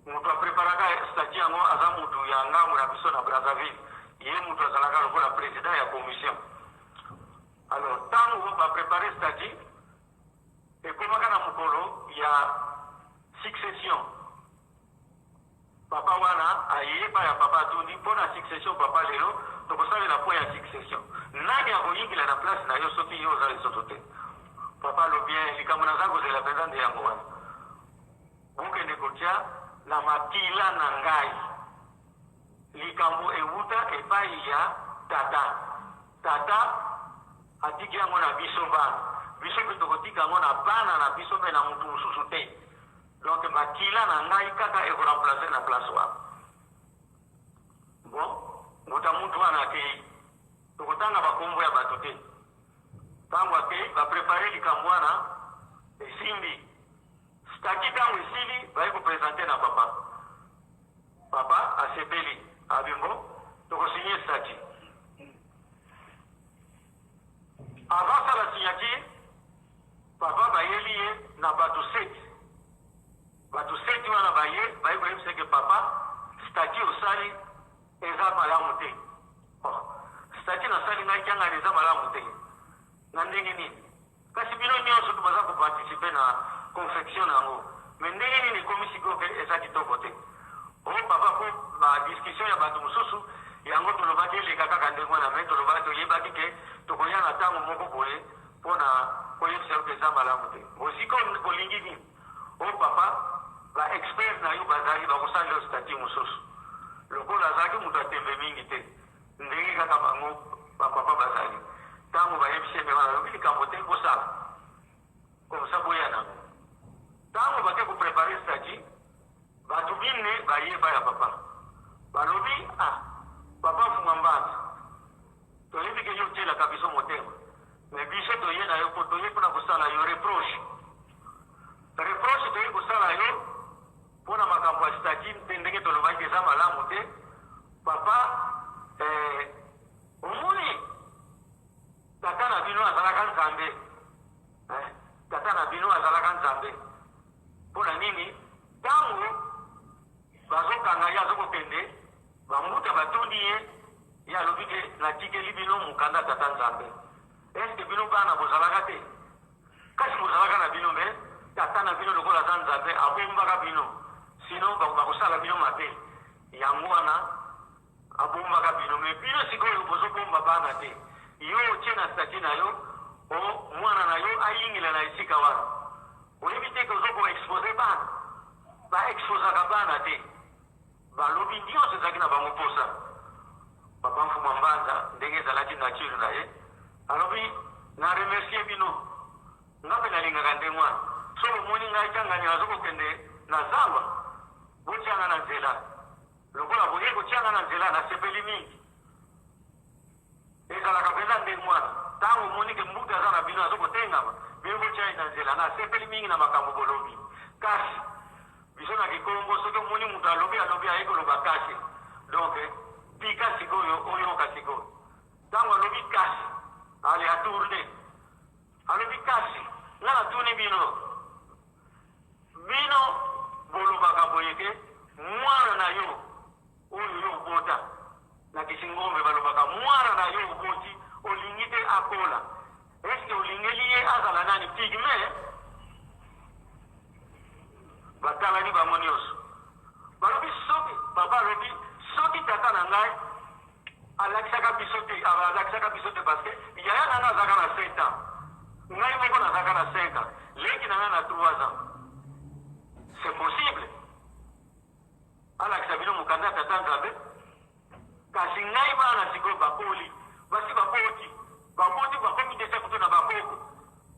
Mutu a preparaka statut yango aza mutu ya ngambo na biso na Brazzaville. Ye mutu azalaka lokola president ya commission. Alors tango ba preparer statut ekomaka na mokolo ya succession. Papa wana aye epai ya papa atuni mpo na succession papa lelo tokosalela point ya succession nani akoyingela na place na yo soki yo oza lisusu te papa alobi eh, likambo naza kozela mpenza nde yango wana bokende kotia na makila na ngai likambo ewuta epai ya tata tata atiki yango na biso bana biso mpe tokotika yango na bana na biso mpe na motu mosusu te Donc makila na ngai kaka eko remplacer na place wana. Bon, mbuta mutu wana akei. Tokotanga ba kombo ya bato te. Tango akei, ba preparer likambo wana esimbi. Statut tango esili, baye ko presenter na papa. Papa asepeli. Abi bon, toko signer statut. Avant asala signature, Papa bayeli ye na batu seti. Batu seti wana baye, baye koyebisa ke papa, statut osali eza malamu te. Oh, statut nasali ngai kiangani eza malamu te. Na ndenge nini? Kasi bino nionso tu baza ko participer na confection na yango. Mais ndenge nini ekomi sikoyo ke eza kitoko te? Oh papa po ba discussion ya batu mosusu yango tolobaki eleka kaka ndenge wana mais tolobaki toyebaki ke tokoya na tango moko boye Pona koyebisa yo ke eza malamu te. Bon sikoyo olingi nini? Oh papa ba experts na yo bazali bakosala yo statut mosusu. Lokola azalaki moto ya tembe mingi te ndenge kaka bango ba papa bazali. Tango bayebisi ye ndenge wana alobi likambo te bosala comme ça boya nango. Tango bake ko preparer statut batu minne baye epai ya papa balobi ah papa Mfuma Mbanza Toyebi ke yo otielaka biso motema mais biso toye na yo po toye pona kosala yo reproche. Reproche toye kosala yo pona makambo ya statut mpe ndenge tolobaki eza malamu te papa eh, omoni tata na bino azalaka nzambe eh, tata na bino azalaka nzambe mpo na nini ntango bazokanga ye azokokende bambuta batuni ye Ye alobi te, Natikeli bino mokanda Tata Nzambe. Est-ce que bino bana bozalaka te? Kasi bozalaka na bino, mais Tata na bino lokola aza Nzambe abombaka bino, sinon bakosala bino mabe. Yango wana abombaka bino, mais bino sikoyo bozobomba bana te. Yo otie na statut na yo, o mwana na yo ayingela na esika wana. Oyebi te ke ozo ko exposer bana? Ba exposaka bana te. Balobi nionso ezalaki na bango posa. Papa Mfumua Mbanza ndenge ezalaki nature na ye, alobi na remercier bino, nga pe nalingaka ndenge wana, soki bomoni ngai Kiangani nazo kokende na zamba, botia nga na nzela, lokola boye kotia nga na nzela nasepeli mingi. Ezalaka penza ndenge wana, tango omoni ke mbuta aza na bino azo kotengama, bino botia ye na nzela. Nasepeli mingi na makambo bolobi, kasi Biso na kikongo soki omoni mutu alobi alobi aye koloba kasi donc pika sikoyo oyoka sikoyo tango alobi kasi ale a tourne alobi kasi nga natuni bino bino bolobaka boye ke mwana na yo oyo yo obota na kisingombe balobaka mwana na yo oboti olingi te akola Est-ce olingeli ye azala nani pygme? Batalani bango nyonso balobi soki papa alobi soki tata na ngai alakisaka biso te alakisaka biso te parce que yaya na ngai azalaka na 7 ans ngai moko nazalaka na 5 ans leki na ngai na 3 ans c'est possible alakisa bino mokanda ya tata nzambe. Kasi ngai bana sikoyo bakoli, basi baboti, baboti bakomi deja kutu na bakoko,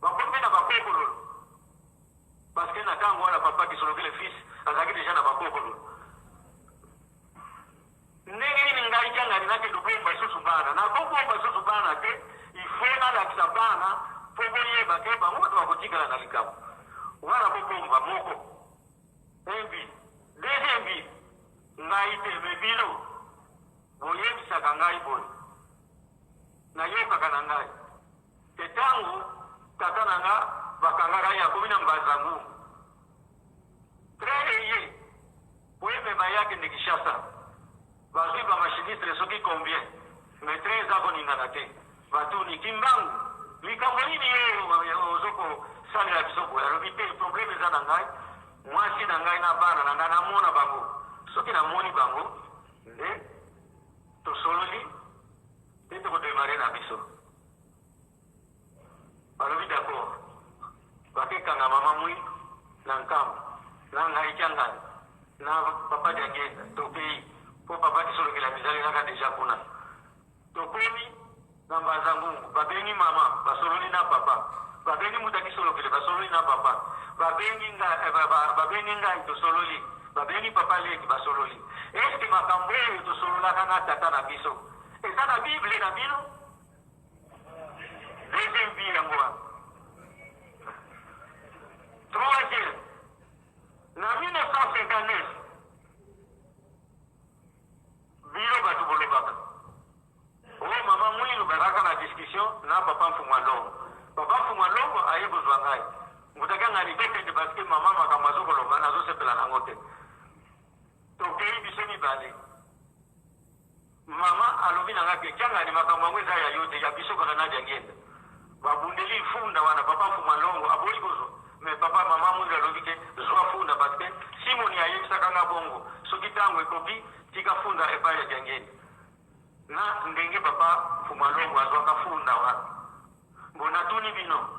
bakomi mpe na bakokololo. Parce que na tango wana papa Kisolokele fils azalaki deja na bakokololo. Ndenge nini ngai Kiangani nakende kobomba lisusu bana? Nakobomba lisusu bana te, il faut nalakisa bana mpo boyeba ke bango bato bakotikala na likambo wana. Kobomba moko un but, deuxième but, ngai te me bino boyebisaka ngai boye, nayokaka na ngai te ntango tata na nga bakangaka ye akomi na Mbanza Ngungu, train eye po emema ye akende Kinshasa, bazwi bamachiniste soki combien, mais train eza koningana te. Batuni Kimbangu: likambo nini yo ozo kosalela biso boye? Alobi: te, problème eza na ngai, mwasi na ngai na bana na ngai, namona bango. Soki namoni bango nde tosololi te, tokodémarrer na biso. Balobi d'accord. Bakekanga mama Mwi na Nkamba na ngai Kiangani na papa Diangenda, tokei mpo papa Kisolokela mizalelaka deja kuna. Tokomi na Mbanza Ngungu, babengi mama, basololi na papa, babengi mutu Akisolokele, basololi na papa, babengi ngai, babengi ngai, tosololi, babengi papa leki, basololi. Eske makambo oyo tosololaka na tata na biso eza na Bible na bino? Deuxième vie yango wana. Troisième, na 1959, bino bato bolobaka oyo mama Mwilu bazalaka na discussion na papa Mfumu Alongo. Papa Mfumu Alongo aye kozwa ngai, ngutaki angani tokende parce que mama makambo azokoloba nazosepela nango te. Tokei biso mibale. Mama alobi na ngai ke: Kiangani, makambo yango eza ya yo te, ya biso kaka na Diangenda. Babundeli funda wana, papa Mfumu Alongo aboyi kozwa, mais papa mama Mwilu alobi ke zwa funda, parce que Simoni ayebisaka nga bongo, soki ntango ekoki, tika funda epai ya Diangenda. Na ndenge papa Mfumu Alongo azwaka funda wana, bo natuni bino,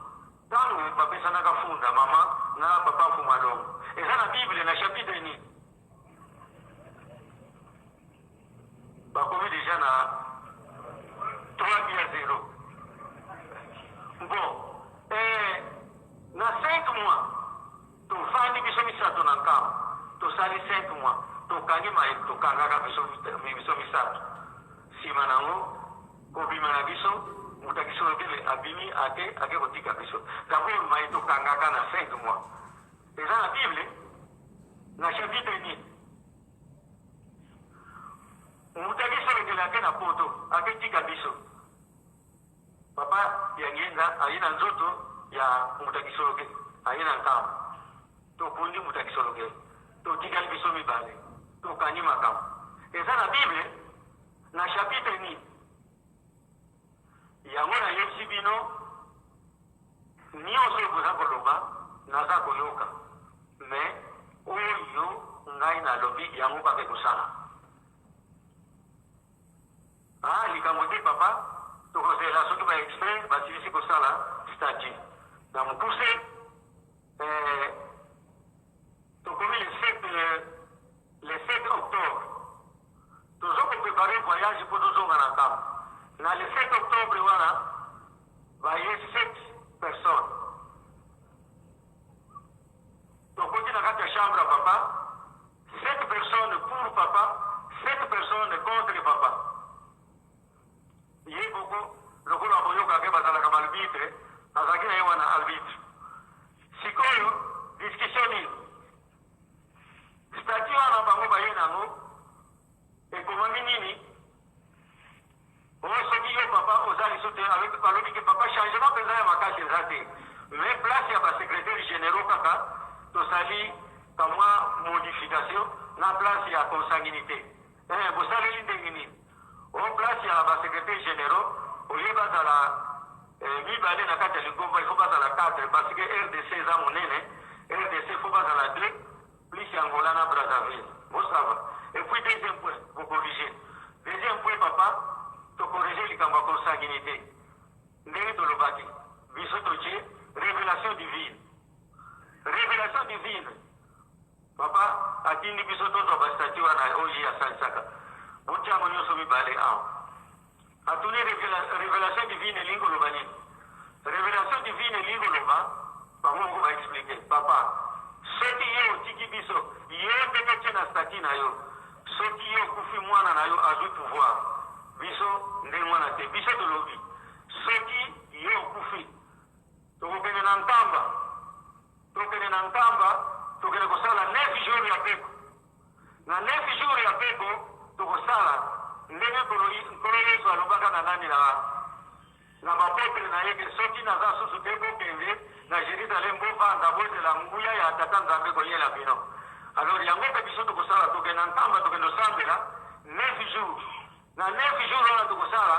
ntango bapesanaka funda, mama na papa Mfumu Alongo, eza na Bible na chapitre nini? Bakomi deja na 3 buts à 0. Bon, na 5 mois tovandi biso misato na Nkamba, tosali 5 mois, tokangi maye tokangaka biso misato. Nsima nango kobima na biso, moto Akisolokele abimi, ake kotika biso. D'abord, maye tokangaka na 5 mois eza na Bible na chapitre nini? Moto Akisolokele ake na poto, aketika biso. Papa Diangienda aye na nzoto ya moto Akisolokele, aye na Nkamba, tokundi moto Akisolokele, totikali biso mibale, tokangi makambo. Eza na Bible na chapitre nini? Yango nayebisi bino, nyonso oyo boza koloba naza koyoka, mais oyo ngai nalobi yango kaka ekosala. Ah, likambo te papa, tokozela soki baexpert basilisi kosala statut. Na mokuse, tokomi le 7, le 7 octobre, tozo kopréparer voyage mpo tozonga na Nkamba. Na le 7 octobre wana, baye 7 personnes. Tokoti na kati ya chambre ya papa, 7 personnes pour papa, 7 personnes contre papa. Ye moko lokola boyokaka bazalaka baarbitre, azalaki na ye wana arbitre. Sikoyo discussion nini? Statut wana bango baye nango ekomami nini? Oyo soki yo papa oza liso te, balobi ke papa, changement mpenza ya makasi eza te, mais place ya basecrétaire généraux kaka tosali kamwa modification na place ya consanguinité. Bosaleli ndenge nini? O place ya basecrétaire généraux, oye bazala mibale na kati ya lingomba, il faut bazala 4, parce que RDC eza monene. RDC, il faut bazala 2 plus Angola na Brazzaville. Bon, ça va. Et puis deuxième point, bocorriger deuxième point, papa, tocorriger likambo ya consanguinité. Ndenge tolobaki, biso totie révélation divine. Révélation divine, papa atindi biso tozwa bastatut wana oyo ye asalisaka. Botia yango nyonso mibale awa. Atuni revelation divine elingi koloba nini? Revelation divine elingi koloba, bango moko ba expliquer, papa, soki yo otiki biso, yo nde totie na statut na yo, soki yo okufi mwana na yo azwi pouvoir, biso ndenge wana te. Biso tolobi, soki yo okufi, tokokende na Nkamba, tokende na Nkamba, tokende kosala 9 jours ya peko. Na neuf jours ya peko, tokosala ndenge Nkolo Yesu alobaka na nani na na ba apotres na ye ke soki naza susu te bokende na Jerusalem bovanda bozela nguya ya Tata Nzambe koyela bino. Alors yango pe biso tokosala, tokende na Nkamba tokende osambela neuf jours. Na neuf jours wana tokosala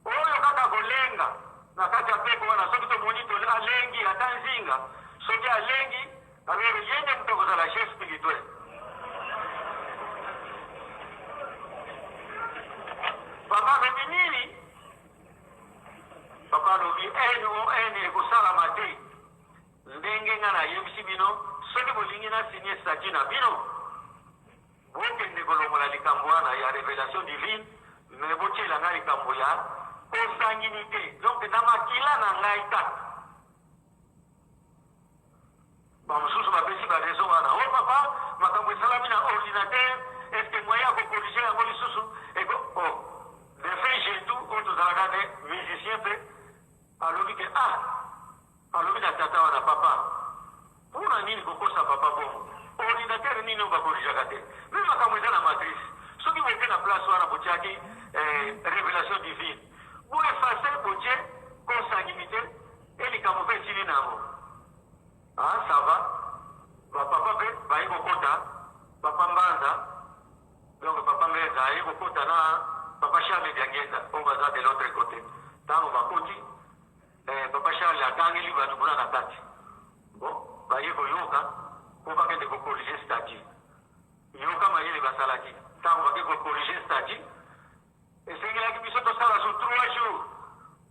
oyo kaka kolenga na kati ya peko wana, soki tomoni to alengi ata nzinga, soki alengi alors ye nde moto akozala chef spirituel. Papa alobi nini? Papa alobi NON ekosalama te. Ndenge nga nayebisi bino, soki bolingi na signe statut na bino, Bokende kolongola likambo wana ya revelation divine mais botiela ngai likambo ya consanguinite donc na makila na ngai kaka. Ba mosusu bapesi ba raison wana, oh papa makambo esalami na ordinateur, est ce que moyen ya ko corriger yango lisusu eko oh defunt Jetou oyo tozalaka ne musicien pe alobi ke ah Alobi na tata wana, Papa, pona nini kokosa papa bongo? Ordinateur nini oyo ba corrigeaka te? Mais makambo eza na matrice. Soki boke na place wana botiaki eh, revelation divine, bo effacer botie consanguinite et likambo pe esili na yango. Ah, ça va. Ba papa pe baye kokota, papa Mbanza, donc papa Mbenza aye kokota na papa Charles Diangienda oyo baza de l'autre cote. Tango bakoti Eh, papa Charles agangeli bato kuna na kati. Bon, baye koyoka mpo bakende ko corriger statut. Yoka mayele basalaki. Ntango bake ko corriger statut, esengelaki biso tosala so 3 jours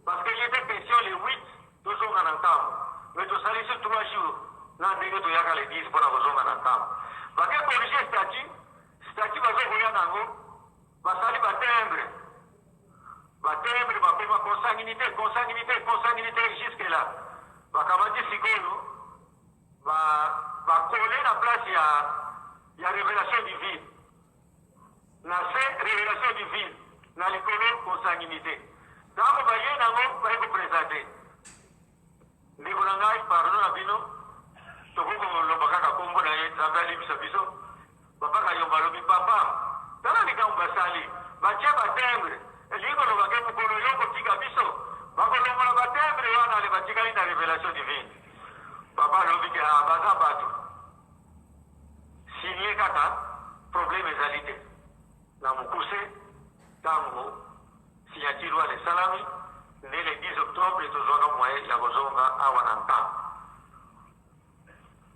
parce que il était question le 8 tozonga na nkambo. Mais tosali so 3 jours na ndenge toyaka le 10 mpo na kozonga na nkambo. Bake corriger statut, statut bazo koya na yango, basali ba timbre. Ba timbre bakoma consanguinite, consanguinite, consanguinite jusque là. Bakamati sikoyo ba ba coller na place ya ya revelation divine. Na se revelation divine, na likolo consanguinite. Tango baye nango baye ko presenter. Ndeko na ngai, pardon na bino, tokoki koloba kaka kombo na ye, Nzambe alimbisa biso. Papa Kayombo alobi, papa, tala likambo basali, batie ba timbre, elingi koloba ke mokolo yo okotika biso, bakolongola ba timbre wana, ale batikali na revelation divine. Papa alobi ke ah, baza bato, signe kaka, problème ezali te. Na mokuse, tango Signature wana esalami nde le 10 octobre tozwaka moyen ya kozonga awa na Nkamba.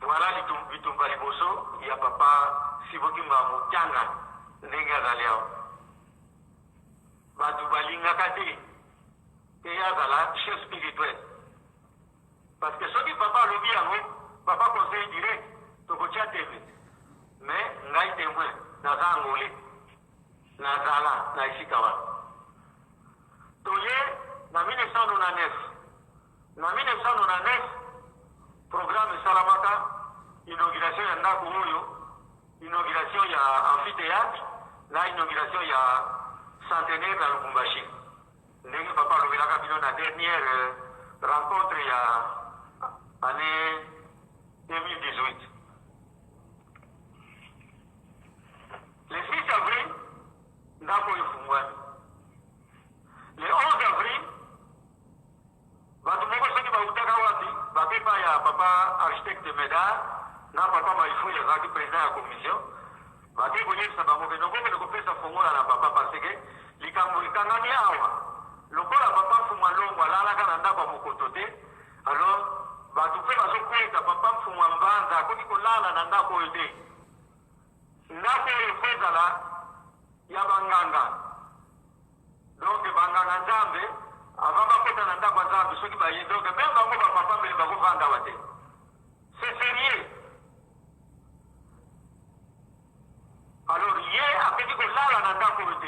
Voilà bitumba liboso ya papa Sibo Kimbangu Kiangani ndenge azali awa. Batu balingaka te te ye azala chef spirituel. Parce que soki papa alobi yango, papa conseil direct, tokotia tembe. Mais ngai temoin, naza angolais. Nazala na esika wana. Toye na 1999. Na 1999, programme esalamaka, inauguration ya ndako oyo, inauguration ya amphithéâtre na inauguration ya centenaire na Lubumbashi. Ndenge papa alobelaka bino na dernière euh, rencontre ya année 2018. Le 6 avril, ndako efungwami. Le 11 avril, bato moko soki bautaka wapi bake epai ya papa architecte Medard na papa Maifuli azalaki president ya commission, bake koyebisa bango ke nokokende kopesa fongola na papa parce que likambo ekangami awa lokola papa Mfumu Alongo alalaka na ndako ya mokoto te, alors bato mpe bazokweta papa Mfumu Mbanza akoki kolala na ndako oyo te. Ndako oyo faut ezala ya ba nganga donc ba nganga nzambe avant bakota na ndako ya nzambe soki baye donc meme bango ba papa mbele bakovanda awa te c'est sérieux alors ye akoki kolala na ndako oyo te.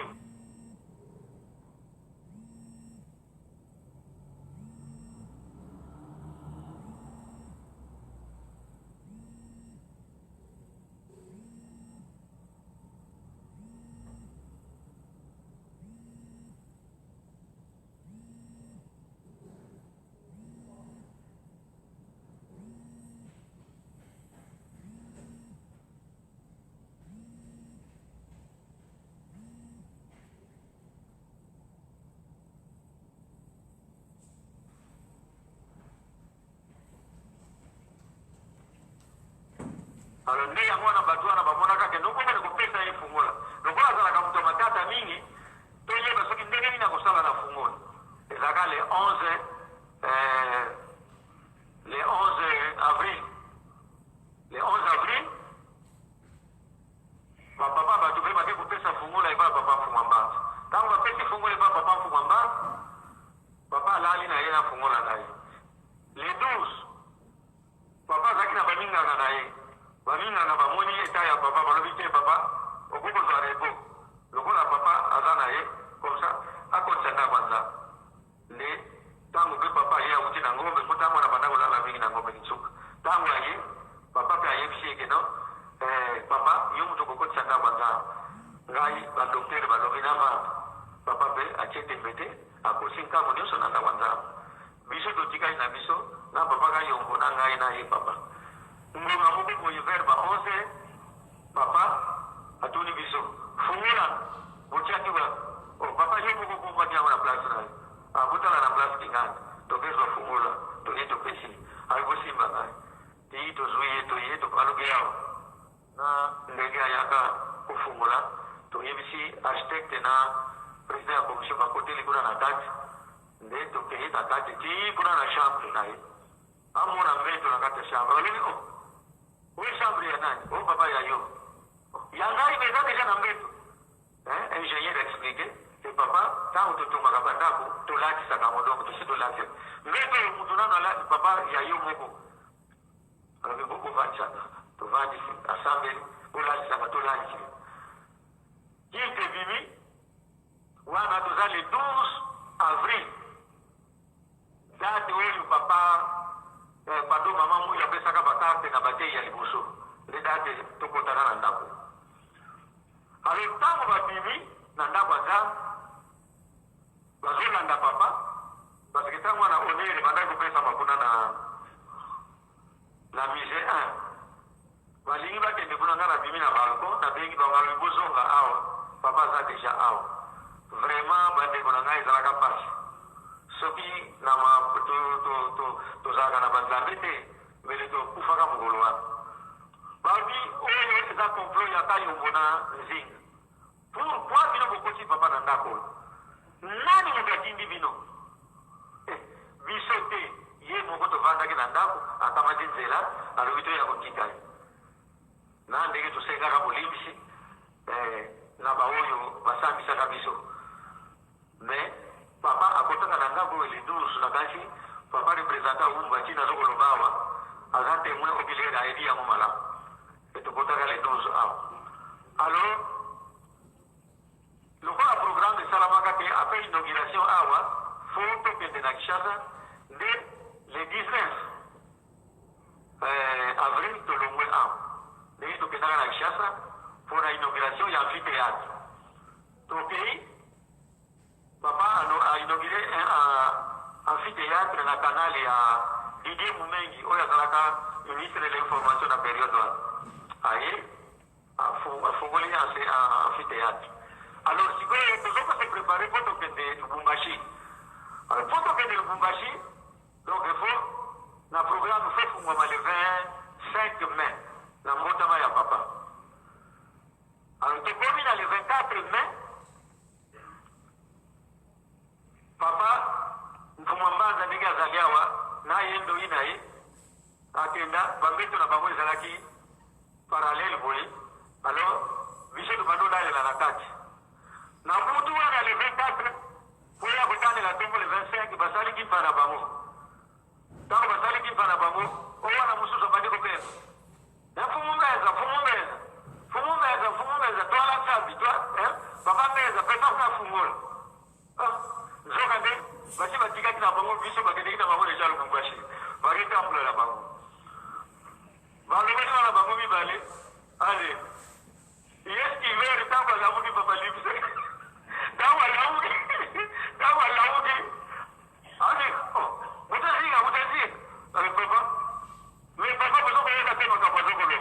Alors nde yango wana bato wana bamonaka ke nokokende kopesa ye fungola. Lokola azalaka moto ya matata mingi, toyeba soki ndenge nini akosala na fungola. Ezalaka le 11 eh, le 11 avril. Le 11 avril ba papa bato mpe bake kopesa fungola epai ya papa Mfumwa Mbanza. Ntango bapesi fungola epai ya papa Mfumwa Mbanza, papa alali na ye na fungola na ye. Le 12 Papa azalaki na ba minganga na ye. Ba minganga bamoni etat ya papa, balobi te papa okoki kozwa repos lokola papa aza na ye comme ça akotisa ndako ya Nzambe. Nde tango pe papa aye awuti na ngombe po tango wana abanda kolala mingi na ngombe Kinsuka. Tango aye papa pe ayebisi ye ke non eh papa yo mutu okokotisa ndako ya Nzambe ngai ba docteur balobi navanda. Papa pe atie tembe te akosi nkambo nionso na ndako ya Nzambe. Biso totikali na biso na papa Kayombo na ngai na ye papa. Ngonga moko boye vers ba 11 heures papa atuni biso fungola botiaki wapi? Oh papa yo moko obombaki yango na place na yo. Ah botala na place kingani. Tokezwa fungola toye topesi ye. Ayi bosimba ngai. Tii tozui ye toye tobaluki awa na ndenge ayaka kofungola toyebisi architecte na president ya commission bakoteli kuna na kati. Nde tokeyi na kati tii kuna na chambre na ye. Amona mbeto na kati ya chambre. Alobi, oh, oyo chambre ya nani? Oh, papa ya yo. Oh, ya ngai mais eza deja na mbeto. Hein, ingénieur explique te papa, ntango totongaka bandako tolatisaka yango, donc tosi tolatisa mbeto oyo moto nano alati, papa ya yo moko. Alobi, bokovandisaka, tovandisi, asambeli, bolalisaka, tolalisi. Culte ebimi, Wana toza le 12 avril date oyo papa eh, pardon mama Muyi apesaka ba carte na bateyi ya liboso nde date tokotaka na ndako. Alors ntango babimi na ndako ya Nzambe bazolanda papa parce que ntango wana honneur ebandaki kopesama kuna na na musee 1 Balingi bakende kuna nga nabimi na balcon nabengi bango alobi bozonga awa papa aza dejà awa vraiment ba ndeko na ngai ezalaka pasi soki na ma to to to tozalaka na ba nzambe te mbele tokufaka mokolo wana balobi oyo eza complot ya kayombo na nzinga pourquoi bino bokoti papa na ndako oyo nani moto atindi bino eh, biso te Ye moko tovandaki na ndako akamati nzela alobi toya kotika ye na ndenge tosengaka bolimbisi eh, na baoyo basambisaka biso mais papa akotaka na ndako oyo le 12 nakanisi papa representant wumba ti nazo koloba awa aza temoin oculaire ayebi yango malamu e tokotaka le 12 awa alors Lokola programme esalamaka te après inauguration awa faut tokende na Kinshasa nde le 19 eh, avril tolongwe awa ndenge tokendaka na Kinshasa mpo na inauguration ya amphithéâtre tokei papa a inaugure amphithéâtre na canal ya Didier Mumengi oyo azalaka ministre de l'information na periode wana aye Afongoli amphitheatre. Alors sikoyo tozo ko se preparer po tokende Lubumbashi. Alors po tokende Lubumbashi, donc il faut na programme faut efungwama le 25 mai na mbotama ya papa. Alors tokomi na le 24 mai papa Mfuma Mbanza ndenge azali awa na ye ndoyi na ye akenda bambeto na bango ezalaki parallèle boye alors biso tobandi olalela na kati na butu wana le 24 po ya kotanela ntongo le 25 basali kimpa na bango ntango basali kimpa na bango oyo wana mosusu abandi kobenga mfumu meza mfumu meza mfumu meza mfumu meza twala nsabi twa papa meza pesa nga fungola ah, nzoka nde basi batikaki na bango biso bakendeki na bango deja lubumbashi baketambola na bango Balobaki wana bango mibale, ale ye Steven ntango alamuki papa limbisa ntango alamuki ntango alamuki abi oh, moto azinga moto azinga abi papa me papa bozo koyoka te makambo azo koloba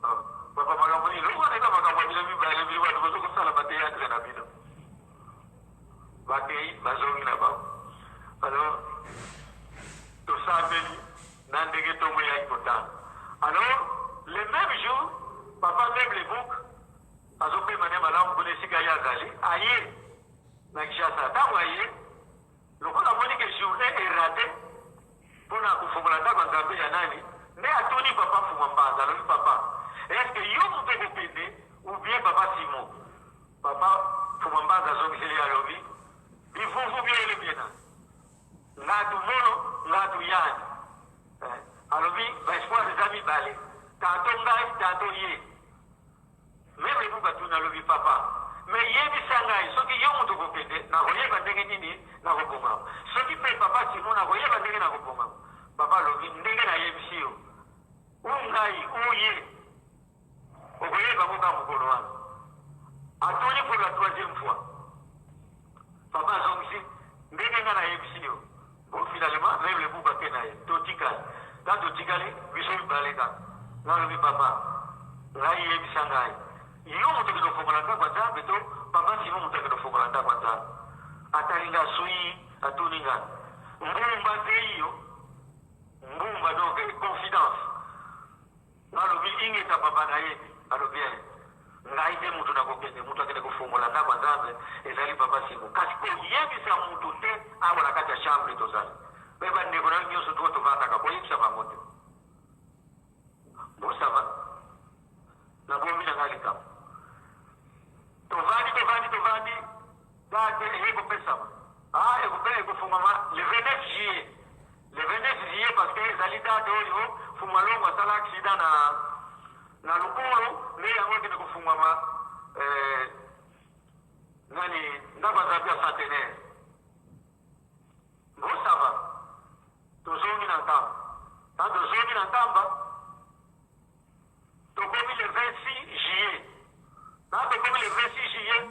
ah, papa makambo nini eloko wana eza makambo ya bino mibale bino bato bozo kosala bateatre na bino bakei bazongi na bango alors tosambeli na ndenge ntongo eyaki kotanga alors. Le même jour, papa Meuble Book azopema ne malamu kuna esika ye azali, aye na Kinshasa. Ntango aye, lokola amoni ke journée erate mpo na kofongola ndako ya Nzambe ya nani, nde atuni papa Mfuma Mbanza, alobi papa, est-ce que yo moto okokende ou bien papa Simon? Papa Mfuma Mbanza azongiseli ye alobi, bivuvu biele biena ngatu mono ngatu yani. Eh, alobi ba espoir eza mibale, tanto ngai tanto ye. Meme Ebuka atuni alobi papa, mais yebisa ngai soki yo moto okokende nakoyeba ndenge nini nakobongama, soki pe papa Simon nakoyeba ndenge nakobongama. Papa alobi ndenge nayebisi yo, u ngai u ye, okoyeba ngo kaka mokolo wana. Atuni pour la troisième fois, papa azongisi ndenge ngai nayebisi yo. Bon finalement meme le buka pe na ye totikali tant totikali biso mibale kaka nga alobi papa ngai yebisa ngai yo moto akende kofongola ndako ya nzambe to papa simo moto akende kofongola ndako ya nzambe atali nga sui atuni nga mbumba zeiyo mbumba donc confidence Alobi ingeta papa nayebi. Alobi eh ngai te mutu nakokende, mutu akende kofongola ndako ya Nzambe ezali papa Simon. Kasi koyebisa mutu te awa na kati ya chambre tozali pe ba ndeko na yo nyoso tuo tovandaka koyebisa bango te. Bon ça va. Nabombi na ngai likambo. Tovandi tovandi tovandi date eye kopesama. Ah ekope ekofungwama le 29 juillet. Le 29 juillet parce que ezali date oyo Fuma Longo asala accident na na Lukulu nde yango ekende kofungwama eh, nani ndako ya Nzambe ya centenaire. Bon ça va. Tozongi na Nkamba. Tango tozongi na Nkamba tokomi le 26 juillet. Tango tokomi le 26 juillet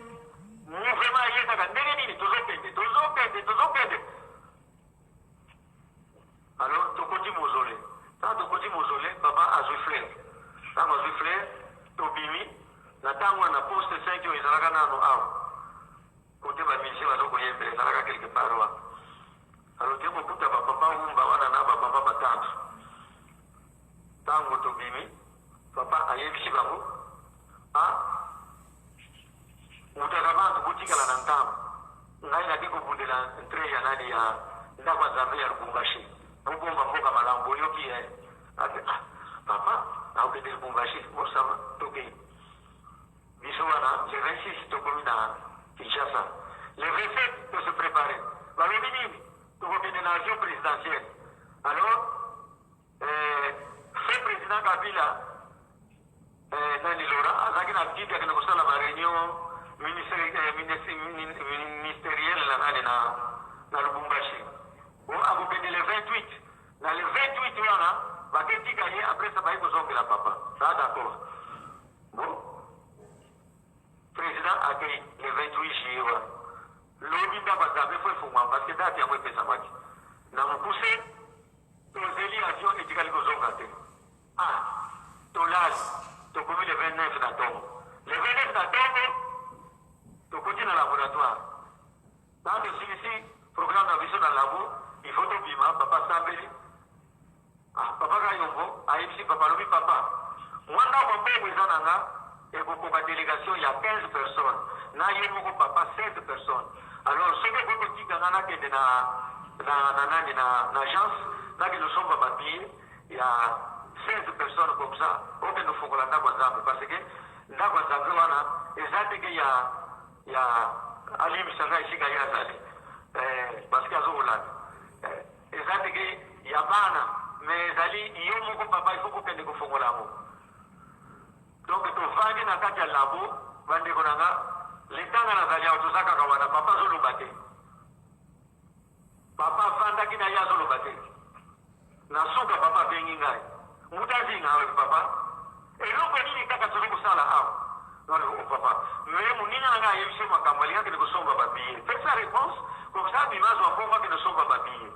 mouvement eye kaka ndenge nini tozokende tozokende tozokende Alors tokoti mausolee. Tango tokoti mausolee, papa azui fleur. Tango azui fleur, tobimi. Na tango wana poste 5 oyo ezalaka nanu awa. Kote ba musiciens bazo koyembela ezalaka quelque part wana. Alors toye kokuta ba papa Wumba wana na ba papa ba tante. Tango tobimi, papa ayebisi bango, ah Mutaka bantu botikala na Nkamba, ngai nake kobundela ntre ya nani ya ndako ya Nzambe ya Lubumbashi. Bobomba mboka malamu, boyoki eh? Ate, ah, papa nakokende Lubumbashi, bon ça va, tokei. Biso wana le 26 tokomi na Kinshasa, le 27 to se preparer. Balobi nini? Tokokende na avion presidentiel. Alors eh, feu president Kabila Eh, nani Laurent azalaki na habitude akende kosala ba réunion ministérielle na nani na na Lubumbashi. Bon, akokende le 28. Na le 28 wana baketika ye après ça baye kozongela papa. Ça d'accord. Bon, président akei le 28 juillet wana. Lobi ndako ya Nzambe fo efungwama parce que date yango epesamaki. Na mokuse tozeli avion etikali kozonga te. Ah tolali tokomi le 29 na tongo le 29 na tongo tokoti na laboratoire ntango tosilisi programme na biso na labo il faut tobima papa asambeli ah, papa kayombo ayebisi papa alobi papa mwa ndambo ya mbongo eza na nga ekokoka delegation ya 15 personnes na ye moko papa 16 personnes alors soki okoki kotika nga nakende na na na nani na na agence nakende osomba babillet ya 16 personnes comme ça okende ofongola ndako ya nzambe parce que ndako ya nzambe wana eza te ke ya ya alimbisa ngai esika ye azali eh, parce que azokolanda eh, eza te ke ya bana mais ezali yo moko papa il faut kokende kofongola yango donc tovandi na kati ya labo bandeko na nga letanga nazali awa toza kaka wana papa azoloba te Papa avandaki na ye azoloba te. Na suka papa abengi ngai. Muta azinga alobi papa eloko nini kaka tozo kosala awa? Nalobi oh papa mais moninga na ngai ayebisi yo makambo alingi akende kosomba ba billet. Pesa réponse comme ça abima azwa mbongo akende kosomba ba billet.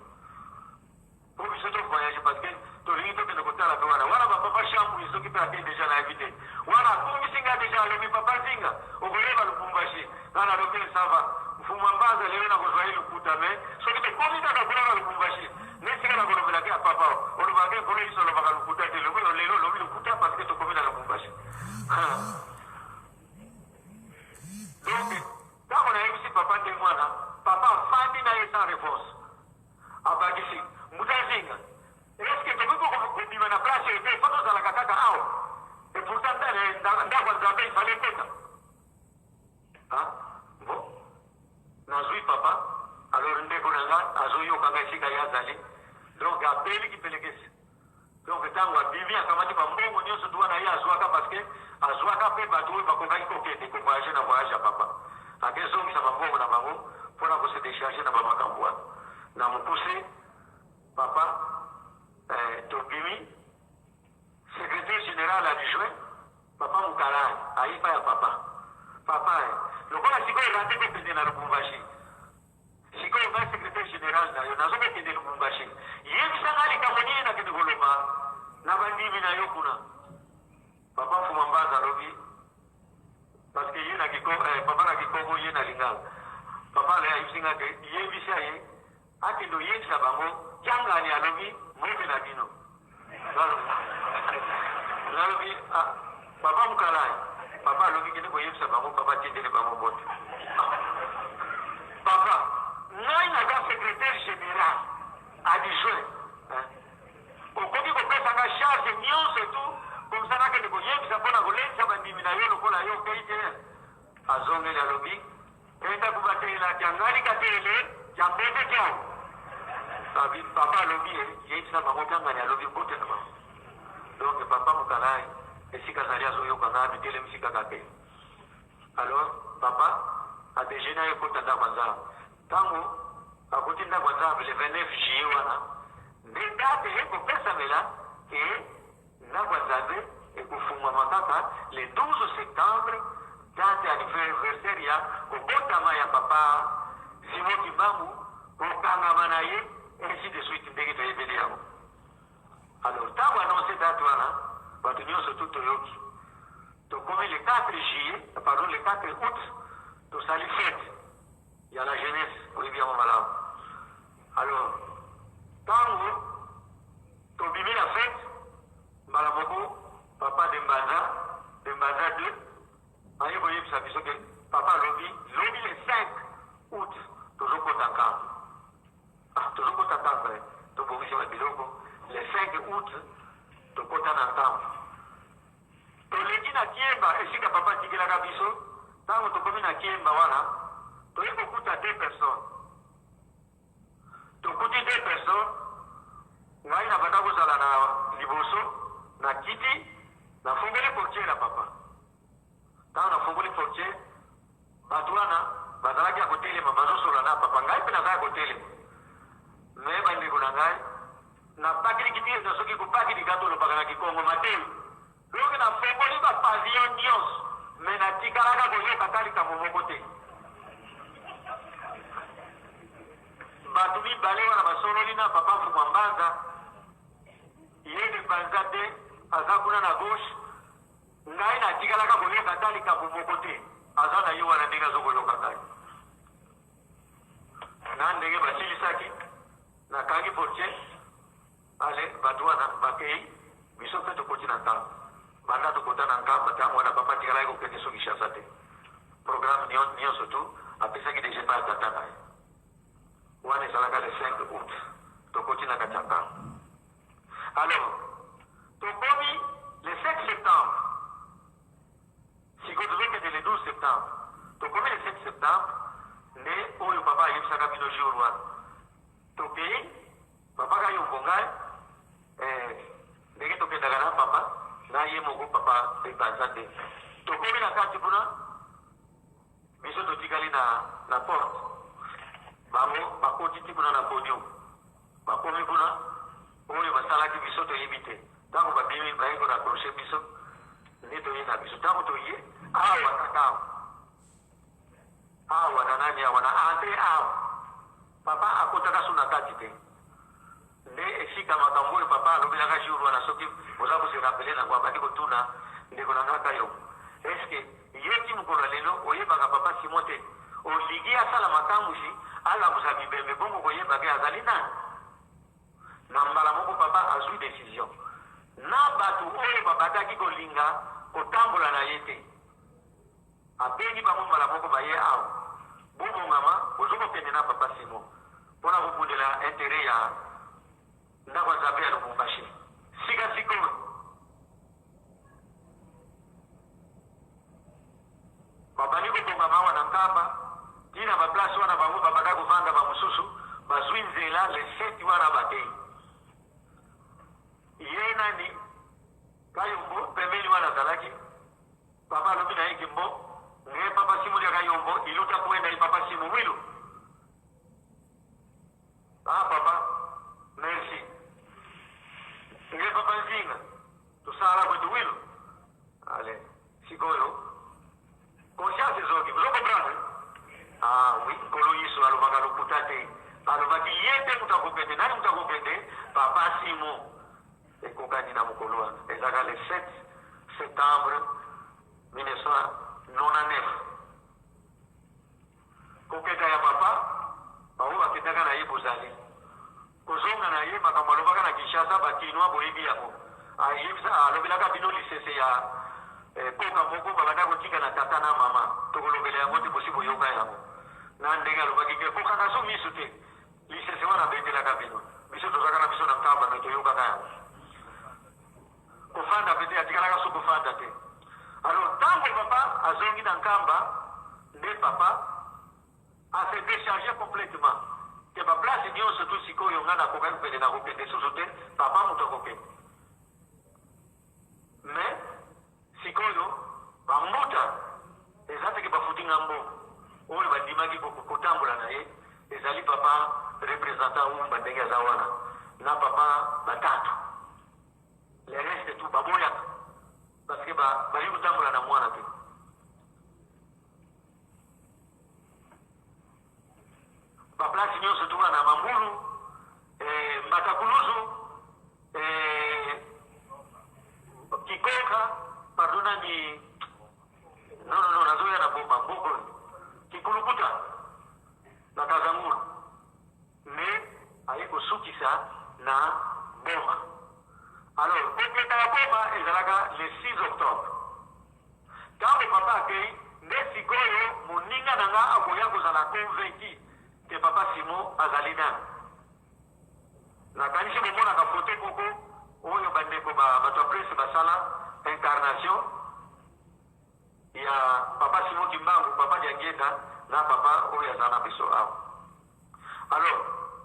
Po biso to voyage parce que tolingi tokende kotala pe wana. Wana ba papa Shambui soki pe ake dejà nayebi te. Wana akumisi nga dejà alobi papa Zinga okoyeba Lubumbashi. Nga nalobi ça va. Mfumua Mbanza lelo nakozwa ye lokuta mais soki tokomi kaka kuna na Lubumbashi nde esika nakolobela ke ya papa oloba. Tolobaka ke Nkolo Yesu alobaka lokuta te. Lokola lelo olobi lokuta parce que tokomi na Lubumbashi. Donc, ntango nayebisi papa ndenge wana, papa afandi na ye sans réponse. Abakisi, Mbuta Nzinga, est-ce que tokoki kobima na place oyo te? Faut tozalaka kaka awa. Et pourtant, ndako ya Nzambe, il fallait ekota. Ah, bon, nazwi papa, alors ndeko na nga azoyoka nga esika ye azali, donc abeli kipelekesi. Donc ntango abimi, akamati bambongo nyonso tu wana ye azwaka, parce que azwaka mpe bato oyo bakokaki kokende kovoyage na voyage ya papa, akezongisa bambongo na bango mpona kose décharge na bamakambo wana. Na mokuse, papa, tobimi, secrétaire général adjoint, papa Mukala, ayipa ya papa. Papa, lokola sikoyo rate kokende na Lubumbashi, sikoyo ngai secrétaire général na yo nazokokende Lubumbashi, yebisanga likambo nini nakende koloba na bandimi na yo kuna. Papa Mfuma Mbanza alobi, parce que ye na kiko, papa na Kikongo, ye na Lingala. Papa ale ayebisi nga ke yebisa ye akende oyebisa bango Kiangani alobi mbote na bino. Nalobi, ah, papa Mukala, papa alobi kende koyebisa bango papa atindeli bango mbote. Papa, ngai naza secrétaire général adjoint, okoki kopesa nga charge nyonso tu comme ça nakende koyebisa mpona kolendisa bandimi na yo lokola yo okei te. Azongeli, alobi, kenda kubatela Kiangani katele ya mbote kyao. Abi papa alobi, yebisa bango Kiangani alobi mbote na bango. Donc papa Mukala, esika azali azoyoka nga, amitelemisi kaka te. Alors papa adejeuner, aye kota ndako ya Nzambe. Ntango akoti ndako ya Nzambe le 29 juillet wana, nde date ekopesamela ke ndako ya Nzambe ekofungwama kaka le 12 septembre, date anniversaire ya kobotama ya papa Simon Kimbangu, kokangama na ye, ainsi de suite, ndenge toyebeli yango. Alors ntango annonce date wana, bato nyonso tu toyoki. Tokomi le 4 juillet, pardon, le 4 août, tosali fête ya la jeunesse, oyebi yango malamu. Alors ntango tobimi na fête, mbala moko papa de Mbanza, de Mbanza 2, aye koyebisa biso ke papa alobi lobi le 5 août tozokota Nkamba. Ah, tozokota Nkamba, tobongisi ba biloko, le 5 août tokota na Nkamba. Toleki na Kiemba, esika papa atikelaka biso. Ntango tokomi na Kiemba wana, toye kokuta deux personnes. Tokuti deux personnes, ngai nabanda kozala na liboso na kiti, nafungoli portiere ya papa. Ntango nafungoli portiere, bato wana bazalaki ya kotelema, bazosola na papa, ngai mpe naza ya kotelema. Me bandeko na ngai, napakiliki te, eza soki kopakilika tolobaka na Kikongo matei. Donc nafongoli bapavillon nyonso, me natikalaka koyoka ata likambo moko te. Bato mibale wana basololi na papa Mfumwa Mbanza, ye de Mbanza te aza kuna na gauche, ngai natikalaka koyoka ata likambo moko te. Aza na ye wana ndenge azokoyoka ngai na ndenge basilisaki, nakangi portier. Ale, bato wana bakei, biso mpe tokoti na Nkamba. Banda tokota na Nkamba, ntango wana papa atikalaki kokende so Kinshasa te. Programme nyonso tu apesaki deja epai ya tata na ye. Wana ezalaka le 5 août, tokoti na kati ya Nkamba. Alors tokomi le 7 septembre, sikoyo tozokende le 12 septembre. Tokomi le 7 septembre nde oyo papa ayebisaka bino jour wana. Tokei, papa Kayombo, ngai, ndenge tokendaka na papa na ye moko, papa Ebanza nde tokomi na kati kuna, biso totikali na porte, bango bakoti ti kuna na podium. Bakomi kuna, oyo basalaki biso toyebi te. Ntango babimi, baye koraccroche biso, nde toye na biso. Ntango toye awa, kaka awa awa na nani, awa na entrée awa, papa akotaka so na kati te. Nde esika makambo oyo papa alobelaka jour wana, soki oza kose rappeler nango, abandi kotuna ndeko na ngaka: yo, eske yo ti mokolo ya lelo oyebaka papa Simon te? Olingi asala makamwisi, alamusa bibembe, bongo koyebaka azali nani? Na mbala moko papa azwi. decision na bato oyo babandaki kolinga kotambola na ye te. Abengi bango mbala moko baye awa, bobongama, bozo kokende na papa Simon pona kobundela interet ya ndako ya Nzambe ya Lubumbashi. Sika sikoyo babandi kobongama awa na Nkamba ti na ba place wana bango babanda kovanda, ba mosusu bazwi nzela le 7 wana bakei. Ye nani Kayombo pembeni wana azalaki. Papa alobi na ye ke mbo nge papa Simon dia Kayombo iluta kuenda ye papa Simon mwilu. Ah papa merci nge papa Nzinga tosala kwetu wilu. Ale sikoyo conscience ezoki, bozo comprendre? Ah oui, Nkolo Yesu alobaka lokuta te. Alobaki ye te moto akokende. Nani moto akokende? Papa Simon. Ekokani na mokolo wana, ezalaka le 7 septembre 1999. Kokenda ya papa, baoyo bakendaka na ye bozali. Kozonga na ye, makambo alobaka na Kinshasa, ba Kinois boyebi yango. Ayebisa, alobelaka bino lisese ya eh, koka moko babanda kotika na tata na mama. Tokolobela yango te, bosi boyoka yango. Na ndenge alobaki ke kokanga so misu te. Lisese wana abetelaka bino. Biso tozalaka na biso na Nkamba mais toyokaka yango. Kofanda pe te, atikalaka so kofanda te. Alors tango papa azongi na Nkamba nde papa a se decharger complètement ke ba place nionso tout sikoyo nga nakokaki kokende nakokende susu te, papa moto akokende. Mais sikoyo ba mbuta eza te ke bafuti nga mbongo oyo bandimaki kotambola na ye ezali papa representant Wumba ndenge aza wana na papa Batatu, le reste tout baboyaka parce que ba bali kotambola na mwana te. Ba place nionso tout wana Mambulu, eh, Mbatakuluzu, eh, Kikonka, pardon nani, non non non, nazoya na Boma, Boko, Kikulukuta na Kazangulu nde aye kosukisa na Boma. Alors kokenda ya Boma ezalaka le 6 octobre. Tango papa akeyi nde sikoyo moninga na nga akoya kozala convaincu que papa Simon azali nani. Nakanisi bomonaka photo moko oyo bandeko ba bato ya presse basala incarnation ya papa Simon Kimbangu, papa Diangienda na papa oyo aza na biso awa. Alors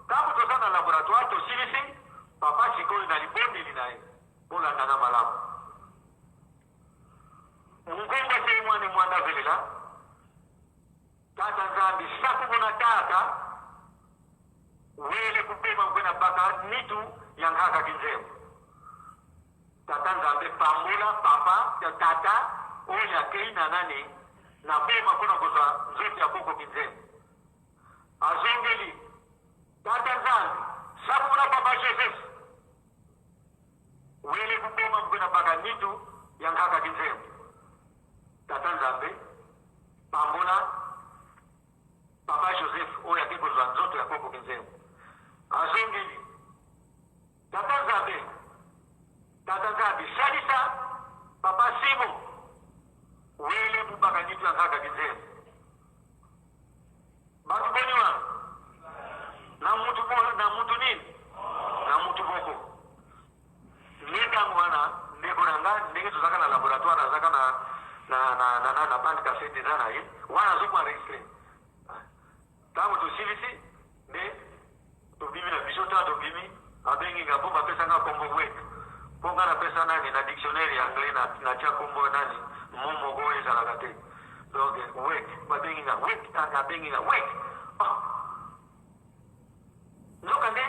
tango toza na laboratoire tosilisi papa sikoyo na libondeli na ye, bolanda nga malamu. Mungongo se mwane mwanda velela Tata Nzambi sakumuna tata wele kupema nkwena baka nitu ya nkaka kinzembo Tata Nzambe pambola papa ya tata oyo akei na nani na boma mpona kozwa nzoto ya koko kinzembo azongeli Tata Nzambi sakumuna papa Joseph Wele kuboma mkwena baka nitu ya nkaka kinzembo. Tata Nzambe pambola papa Joseph oyo ake kozwa nzoto ya koko kinzembo. Azongeli Tata Nzambe, Tata Nzambe salisa papa Simo wele mubaka nitu ya nkaka kinzembo. Bato boni wana? Na mutu bo, na mutu nini? Na mutu moko. Nde ntango wana ndeko na nga ndenge tozalaka na laboratoire azalaka na na na na na, na bande cassette eza na ye wana azo ko enregistrer. Ntango tosilisi nde tobimi na biso ntango tobimi abengi nga mpo bapesa nga kombo wek mpo nga napesa nani na dictionnaire ya anglais na natia kombo nani mo moko oyo ezalaka te donc wek babengi nga wek abengi nga wek oh. Nzoka nde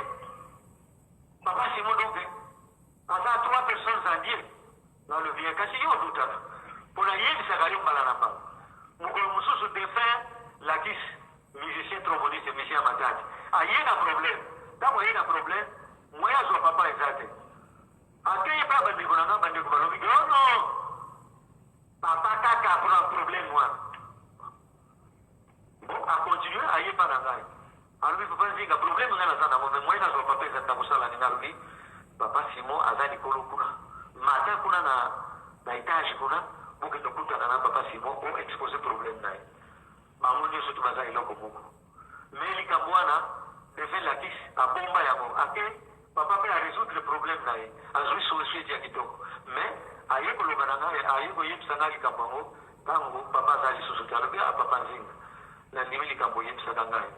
papa Simon donc aza trois personnes en Dieu nalobi ye kasi yo odutaka mpo nayebisaka yo mbala na mbala mokolo mosusu defunt Lakis musicien tromboniste musicien ya Matadi aye na problème ntango aye na problème moyen azwa papa eza te akeyi epai ya bandeko na nga bandeko balobi ke oh non papa kaka mpona problème wana bon acontinue aye epai na ngai alobi papa Nzinga problème ngai naza nango mais moyen nazwa papa eza te nakosala nini alobi. Papa Simon aza likolo kuna. Mata kuna na na etage kuna, bokende kokutana na Papa Simon o exposer problème na ye. Bango nionso tout baza eloko moko. Mais likambo wana Defunt Lakis abomba yango ake papa pe a resoudre problème na ye azui suite ya kitoko mais aye koloba na ngai aye koyebisa ngai likambo yango tango papa aza lisusu te alobi ah papa Nzinga nandimi likambo oyebisaka ngai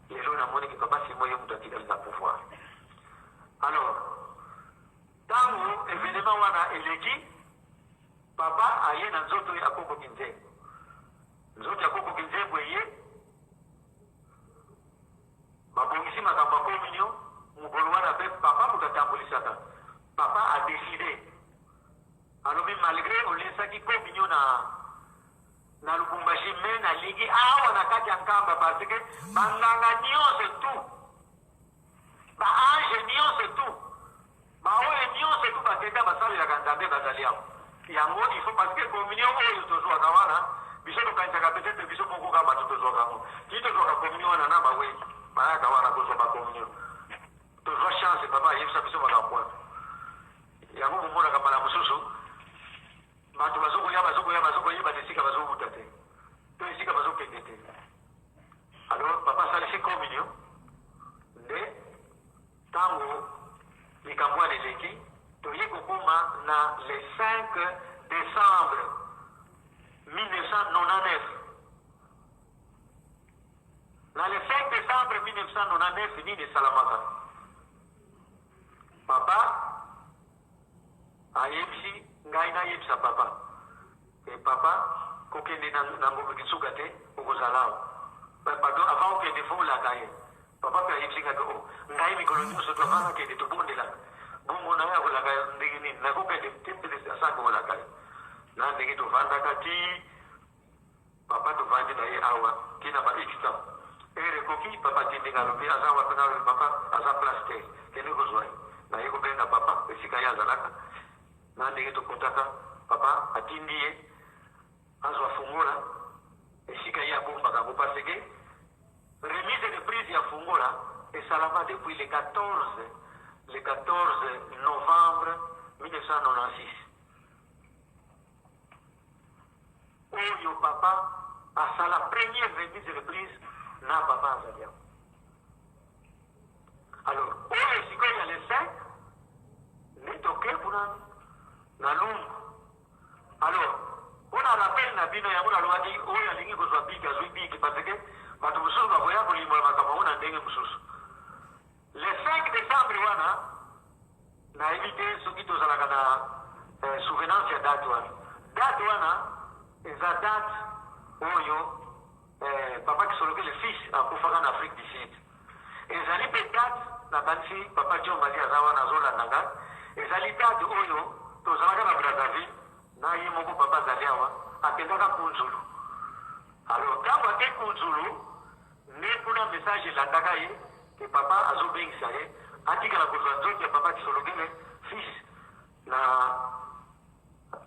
lelo namoni ke papa Simon ye moto atikali na pouvoir alors tango evenement wana eleki papa aye na nzoto ya koko Kinzengo nzoto ya koko Kinzengo eye Babongisi makambo ya communion mokolo wana pe papa moto atambolisaka papa a decide alobi malgre olesaki communion na na Lubumbashi mais nalingi awa na kati ya Nkamba parce que banganga nionso tout ba ange nionso tout Ba oyo nionso tout bakenda basalelaka Nzambe bazali awa. Yango il faut parce que communion oyo tozuaka wana biso tokanisaka peut etre biso moko kaka batu tozuaka yango. Ti tozuaka communion wana na baweyi bayaka wana kozua ba communion. Tozua chance papa ayebisa biso makambo wana. Yango bomonaka mbala mosusu bato bazokoya bazokoya bazokoyeba esika bazowuta te to esika bazokende te. Alors papa asalisi communion nde Tango likambo wana eleki, toye kokoma na le 5 decembre 1999. Na le 5 decembre 1999 nini esalamaka? Papa ayebisi ngai nayebisa papa e papa kokende na, na Ngombe Kinsuka te, okozala awa. Pardon, avant okende fo olaka ye. Papa pe ayebisi nga ke oh ngai mikolo nionso to avant nakende tobondelaka bongo naye akolaka ndenge nini nakokende te peut-être asaka kolaka ye na ndenge tovandaka ti papa tovandi na ye awa ti na ba x temps heure ekoki papa atindi nga alobi aza wapi nga alobi papa aza place te kende kozwa ye naye kobenga papa esika ye azalaka na ndenge tokotaka papa atindi ye azwa fungola esika ye abombaka yango parce que Remise de prise ya fungola esalama depuis le 14 le 14 novembre 1996 oyo papa asala première remise de prise na papa azali yango. Alors oyo sikoyo ya le 5 nde toke kuna na Lumbu. Alors, pona rappel na bino, yango nalobaki oyo alingi kozwa bic azwi bic parce que bato mosusu bakoya kolimbola makambo yango na ndenge mosusu. Le 5 decembre wana, nayebi te soki tozalaka na eh, souvenance ya date wana. Date wana eza date oyo eh, papa Kisolokele fils akufaka na Afrique du Sud. Ezali pe date, nakanisi papa John Mali aza wana azolanda ngai, ezali date oyo tozalaka na Brazzaville na ye moko papa azali awa, akendaka Kunzulu. Alors tango ake Kunzulu nde kuna message elandaka ye ke papa azobengisa ye atikala kozwa nzoto ya papa Kisolokele fils na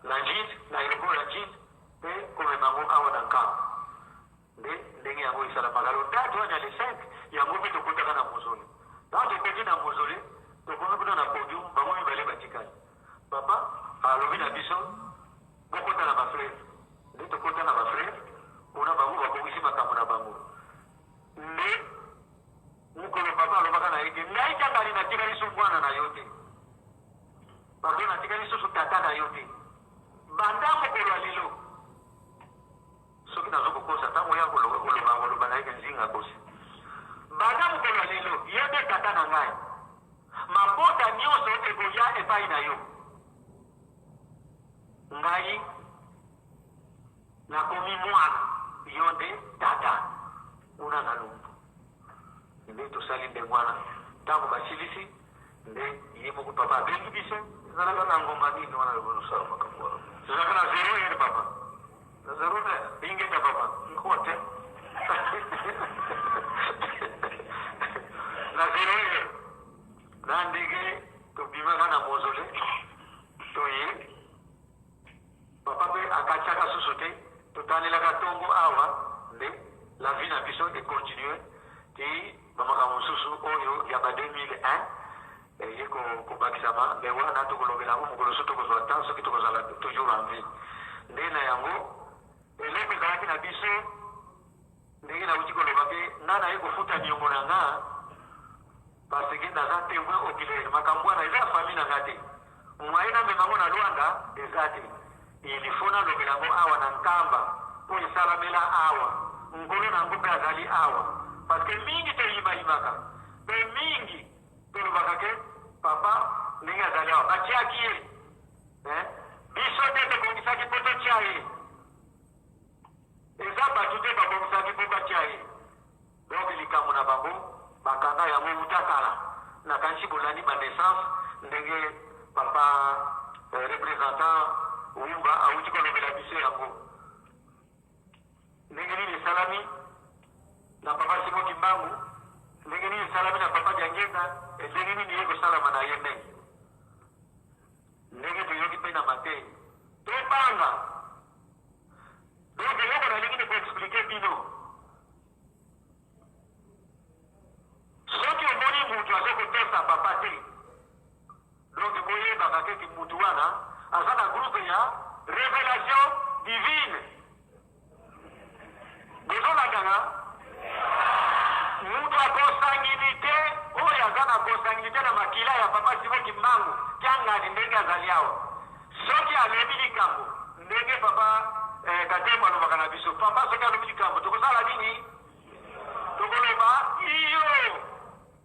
na Ndjili, na aeroport ya Ndjili pe komema yango awa na Nkamba. Nde ndenge yango esalamaka. Alors date wana ya le 5 yango mpe tokotaka na mausolee. Tango tokoti na mausolee, tokomi kuna na podium, bango mibale batikali. Papa alobi na biso bokota na ba frères. Nde tokota na ba frères, kuna bango babongisi makambo na bango. Nde mokolo papa alobaka na ye te, ngai Kangali natikali lisusu mwana na yo te. Pardon, natikali lisusu tata na yo te. Banda mokolo ya lelo. Soki nazo kokosa tango ye akoloba koloba akoloba na ye ke Nzinga akosi. Banda mokolo ya lelo yo nde tata na ngai. Mabota nionso ekoya epai na yo. Ngai nakomi mwana, yo nde tata. Kuna na Lumbu nde tosali ndenge wana. Tango basilisi nde ye moko papa abengi biso. Ezalaka na ngonga nini wana bozosala makambo wana? Ezalaka na zero heure papa. Na zero heure? Ingeta papa. Nkoa te. Na zero heure. Na ndenge tobimaka na mausolee toye papa pe akatiaka susu te totalelaka tongo awa nde la vie na biso e continuer ti ba makambo mosusu oyo ya ba 2001. Eye kobakisama, mais wana tokolobela yango mokolo soki tokozwa temps, soki tokozala toujours en vie. Nde na yango eloko ezalaki na biso, ndenge nauti koloba mpe nga naye kofuta niongo na nga parce que naza témoin oculaire. Makambo wana eza ya famille na nga te, moyen namema yango na Luanda eza te. Il faut nalobela yango awa na Nkamba mpo esalamela awa, nkolo na yango mpe azali awa, parce que mingi toyimayimaka mpe mingi tolobaka ke papa ndenge azali awa batiaki ye, eh? Biso nde tobongisaki mpo totia ye, eza bato te babongisaki mpo batia ye. Donc likambo na bango bakanga yango wuta kala. Nakanisi bolandi ba naissance ndenge papa représentant Wumba awuti kolobela biso yango ndenge nini esalami na papa Simon Kimbangu, ndenge nini esalami na papa Diangienda, ndenge nini ye kosalama na ye ndenge ndenge toyoki mpe na mateyi tobanga. Donc eloko nalingi ni koexpliquer bino, soki omoni mutu aza kotosa papa te, donc boyebaka keke mutu wana aza na groupe ya révélation divine. Bozolandanga? Mutu ya consanguinité oyo aza na consanguinité na makila ya papa Simon Kimbangu Kiangani ndenge azali awa, soki alobi likambo ndenge papa Katembo alobaka na biso, papa soki alobi likambo tokosala nini? Tokoloba iyo,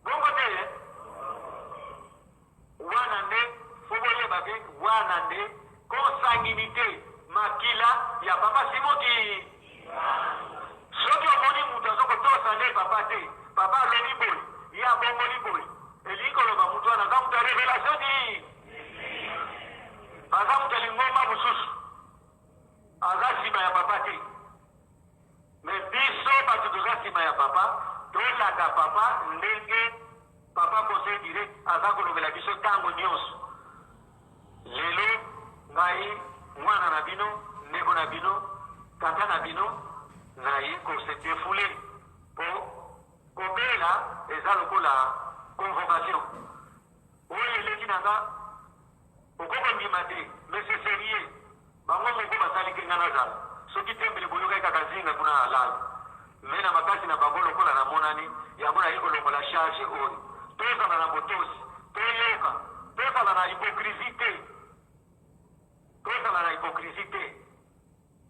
bongo te? Wana nde fo boyeba ke wana nde consanguinité, makila ya papa Simon ki. Soki omoni mutu azo kotosa nde papa te, papa alobi boye, ye abongoli boye, elingi koloba mutu wana aza mutu ya révélation di, aza mutu ya lingomba mosusu, aza nsima ya papa te. Mais biso bato toza nsima ya papa, tolanda papa ndenge papa conseil direct aza kolobela biso ntango nyonso. Lelo ngai mwana na bino, ndeko na bino, tata na bino, naye kose défouler po kobela eza lokola convocation oyo eleki na nga, okoki kondima te, mais c'est sérieux. Bango moko basali ke nga nazala soki tembele boyokaki kaka zinga kuna alala me na makasi na bango lokola namonani yango naye kolongola charge oyo. Tozala na botosi, toyoka, tozala na hypocrisie te, tozala na hypocrisie te.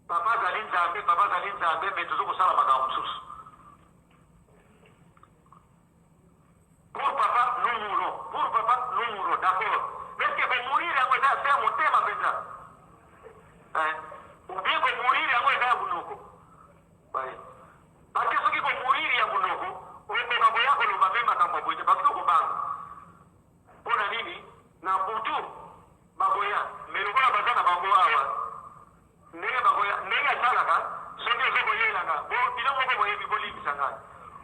Papa azali Nzambe, papa azali Nzambe, me tozo kosala makambo mosusu. Pour papa nous mourons, pour papa nous mourons, d'accord. Mais est-ce que komourir yango eza affaire motema mpenza? Hein? Ou bien komourir yango eza ya monoko? Parce que soki komourir ya monoko, okoka koya koloba mpe makambo ya boye te, parce que okobanga. Mpo na nini? Na butu bakoya, mais lokola baza na bango awa, ndenge bakoya, ndenge asalaka, soki ozo koyelanga, bo bino moko boyebi, bolimbisa ngai.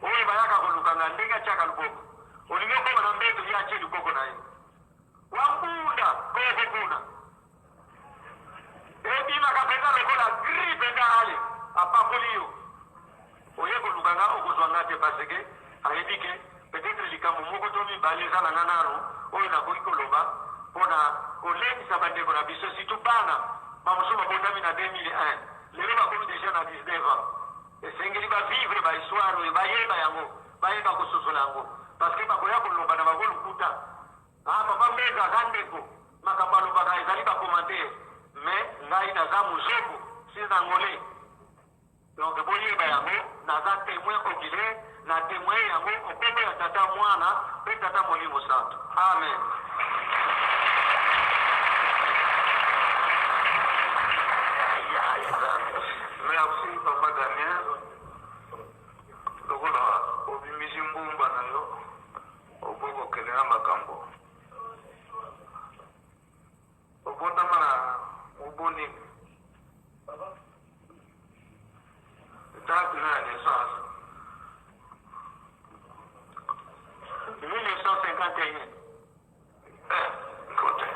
Oyo bayaka koluka ngai, ndenge atiaka loboko, olingi okoma na mbeto, ye atie loboko na ye wambunda koko kuna ebimaka mpenza lokola gri mpenza, ale apakoli yo, oye koluka nga, okozwa nga te, parce que ayebi ke peut-être likambo moko to mibale eza na nga nano oyo nakoki koloba mpona kolendisa bandeko na biso, surtout bana bamosusu babotami na 2001, lelo bakomi déjà na 19 ans. Esengeli bavivre bahistoire oyo, bayeba yango, bayeba kososola yango, parce que bakoya koloba na bango lokuta. Ah, papa Mbeza aza ndeko, makambo alobaka ezali bacommentaire, mais ngai naza mozoko si angolais. Donc boyeba yango, naza témoin oculaire, na témoin yango okombo ya tata mwana mpe tata molimo santo. Amen. Merci papa Damien, lokola obimisi mbumba na yo, okoki kokende na makambo. Obotama na mobu nini? Date na ya naissance? 1951. Eh, kote.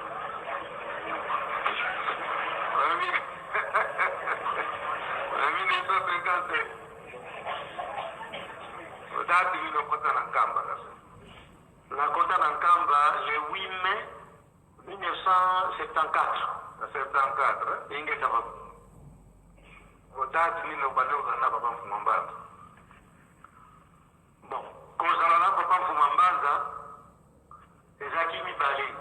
Na 1951. Date nini okota na Nkamba kasi? Nakota na Nkamba le 1974. Na 74? Ingeta papa. Date nini obandi kozala na papa Mfuma Mbanza? Bon, kozala na papa Mfuma Mbanza ezalaki mibale.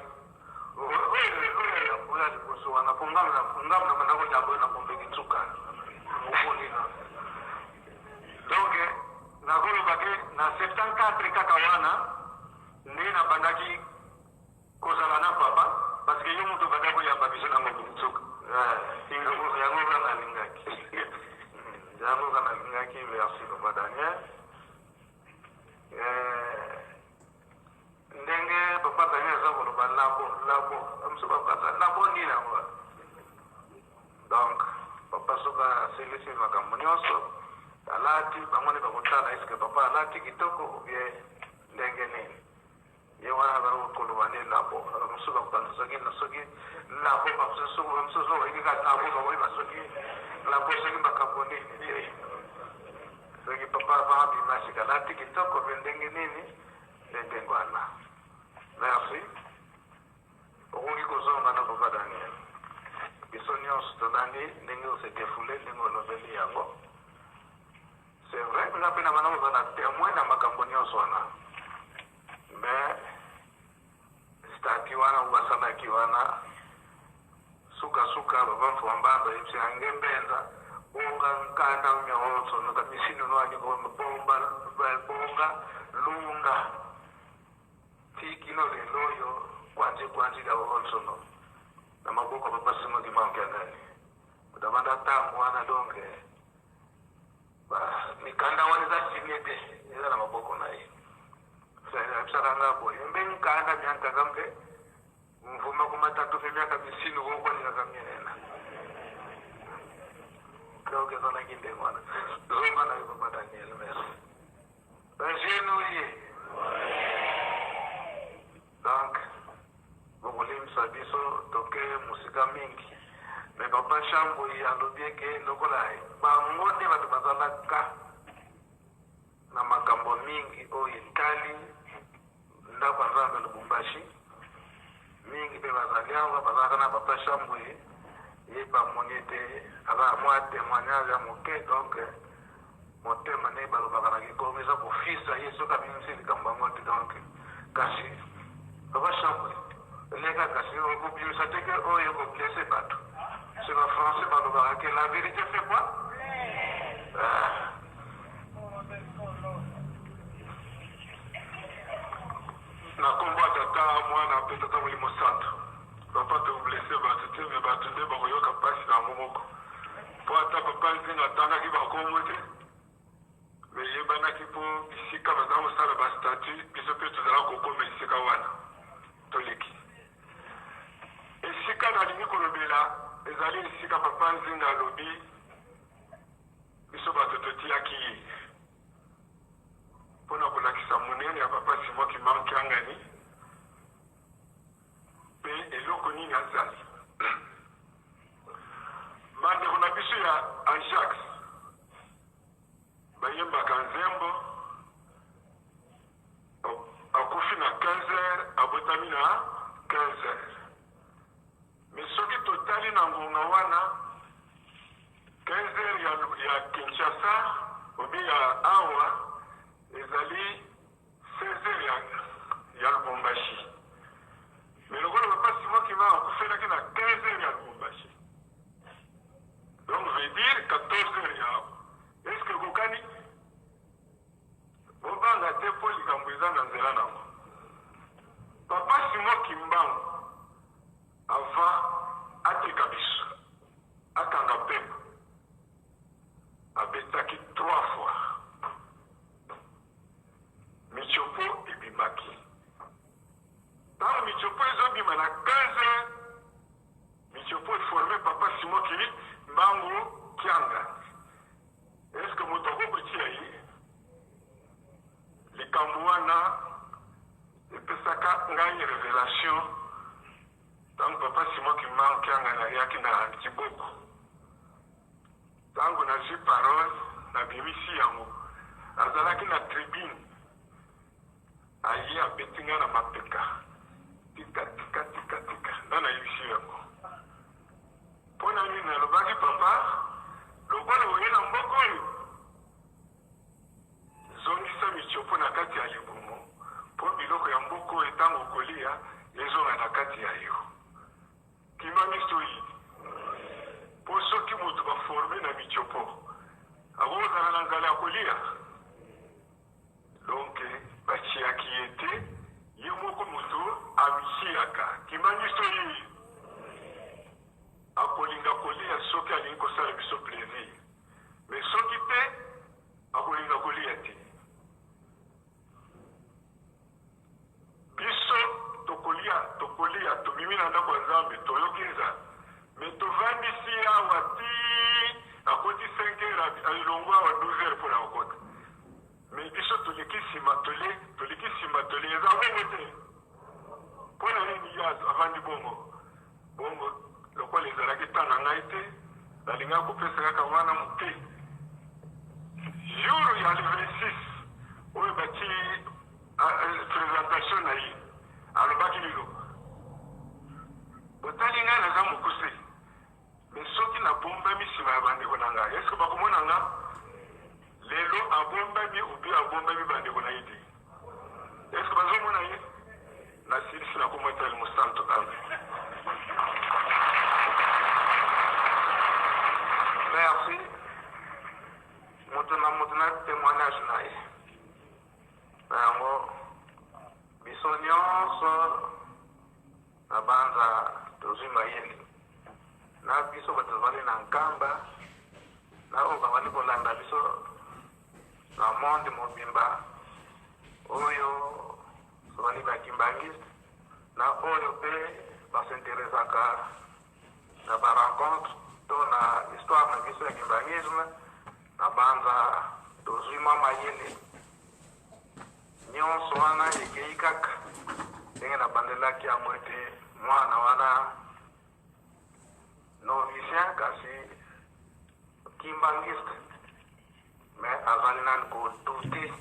Oyo ya liboso wana, mpo ngambo na banda koyamba oyo na Bombeki Nsuka. Omoni na. Donc, nakoloba ke na 74 kaka wana nde nabandaki kozala na papa, parce que yo moto obanda koyamba biso na Bombeki Nsuka. Yango kaka nalingaki. Yango kaka nalingaki. Merci papa Daniel. Ndenge papa Daniel aza koloba labo, labo. Mosusu bakanisa labo nini yango. Donc, papa soki asilisi makambo nyonso, alati, bango nde bakotala est-ce que papa alati kitoko ou bien ndenge nini. Ye wana azali koloba nde labo. Mosusu bakokanisa soki soki labo, bamosusu bamosusu bayebi kaka labo, bakoyeba soki labo soki makambo nini te. Soki papa abima sika alati kitoko mpe ndenge nini, nde ndenge wana. Merci. Okoki kozonga na papa Daniel. Biso nyonso tolandi ndenge ose défoulé, ndenge olobeli yango. C'est vrai, nga mpe na bana kozala témoin na makambo nyonso wana. Mais statut wana oyo basalaki wana, sukasuka papa Mfuma Mbanza ayebisi na nge mbenza bonga nkanda nyonso noka misino nwani bomba bonga lunga tikino lelo oyo kwanzi kwanzi da onsono na maboko ya papa Simon Kimbangu Kiangani. Kudabanda ntango wana, donc mikanda wana eza signé te, eza na maboko na ye. Ayebisaka nga boye mbe nkanda miantaka mpe mvuma kumatatu mpe miaka misinu kokwalingaka mienena. Donc ezalaki ndenge wana. Zonga na yo papa Daniel. Merci. Bagenouye. Donc bokolimisa biso toke mosika mingi, mais papa Chamboi alobi eke lokola bango nde bato bazalaka na makambo mingi oyo etali ndako ya Nzambe Lubumbashi mingi, mpe bazali awa bazalaka na papa Chamboi, ye bamoni ete aza mwa témoignage ya moke. Donc motema nde balobaka na kikongo eza kofisa ye soki abimisi likambo yango te. Donc kasi papa Chamboi eleka, kasi okobimisa te ke oyo ekoblesser bato. C'est ba Français balobaka ke la vérité fait quoi? Ah. Na nkombo ya Tata, Mwana mpe Tata Molimo Santo. Papa, toblesser bato te, mais bato nde bakoyoka mpasi na yango moko, mpo ata papa Nzinga atangaki bakombo te, mais eyebanaki, mpo bisika baza kosala bastatut, biso mpe tozala kokoma esika wana. Toleki esika nalingi kolobela, ezali esika papa Nzinga alobi biso bato totiaki ye mpona kolakisa monene ya papa Simon Kimbangu Kiangani mpe eloko nini azali. Bandeko na biso ya Ajax bayembaka nzembo: akufi na 15 heures, abotami na 15 heures. Mais soki totali na ngonga wana, 15 heures ya Kinshasa obi ya awa ezali 16 heures ya Lubumbashi. Mais lokola papa Simon Kimbangu akufelaki na 15 heures ya Lubumbashi, donc veut dire 14 heures ya awa. Est ce que ekokani? Bobanga te, mpo likambo eza na nzela nango. Papa Simon Kimbangu, avant ateka biso, akanga pemba, abetaki trois fois, mitiopo ebimaki. Ntango mitiopo ezobima na 15 heures, mitiopo eformer papa Simon Kimbangu Kiangani. Est ce que moto akokotia ye likambo wana? Epesaka ngai révélation ntango papa Simon Kimbangu Kiangani ayaki na Kiboko. Ntango nazwi parole, nabimisi yango, azalaki na tribune, aye abeti ngai na mapeka: "Tika, tika, tika, tika." Nga na Papa, lokola oye na mboka oyo, zongisa mitiopo na kati ya libumu, mpo biloko ya mboka oyo ntango okolia ezonga na kati ya yo. Kimbanguiste oyi, mpo soki moto baforme na mitiopo akozala na nzala ya kolia. Donc batiaki ye te, ye moko moto amitiaka. Kimbanguiste oyi akolinga kolia soki alingi kosala biso plaisir, mais soki te akolinga kolia te. Biso tokolia, tokolia, tobimi na ndako ya Nzambe, toyoki nzala, mais tovandisi ye awa ti akoti 5 heures, alongwa awa 12 heures mpo na kokota. Mais biso toleki nsima tole, toleki nsima tole, eza bongo te. Mpo na nini ye avandi bongo? Bongo lokola ezalaki temps na ngai te, nalingaki kopesa kaka wana moke. Jour ya le 26 oyo batii presentation na ye, alobaki liloba, botali ngai naza mokuse, mais soki nabombami nsima ya bandeko na ngai, est-ce que bakomona nga? Lelo abombami ou bien abombami bandeko na ye te? Est-ce que bazomona ye? Nasilisi na kombo ya Mosantu, amen. Merci. Moto na moto na témoignage na ye. Na yango biso nyonso na banza tozwi mayele na biso bato tozali na Nkamba na oyo bazali kolanda biso na monde mobimba, oyo tozali bakimbangiste na oyo mpe basinteresaka na barencontre to na histoire na biso ya kimbangisme, na banza tozwi mwa mayele. Nyonso wana ekei kaka ndenge nabandelaki yango ete mwana wana novicien kasi kimbangiste, mais azali nani kodute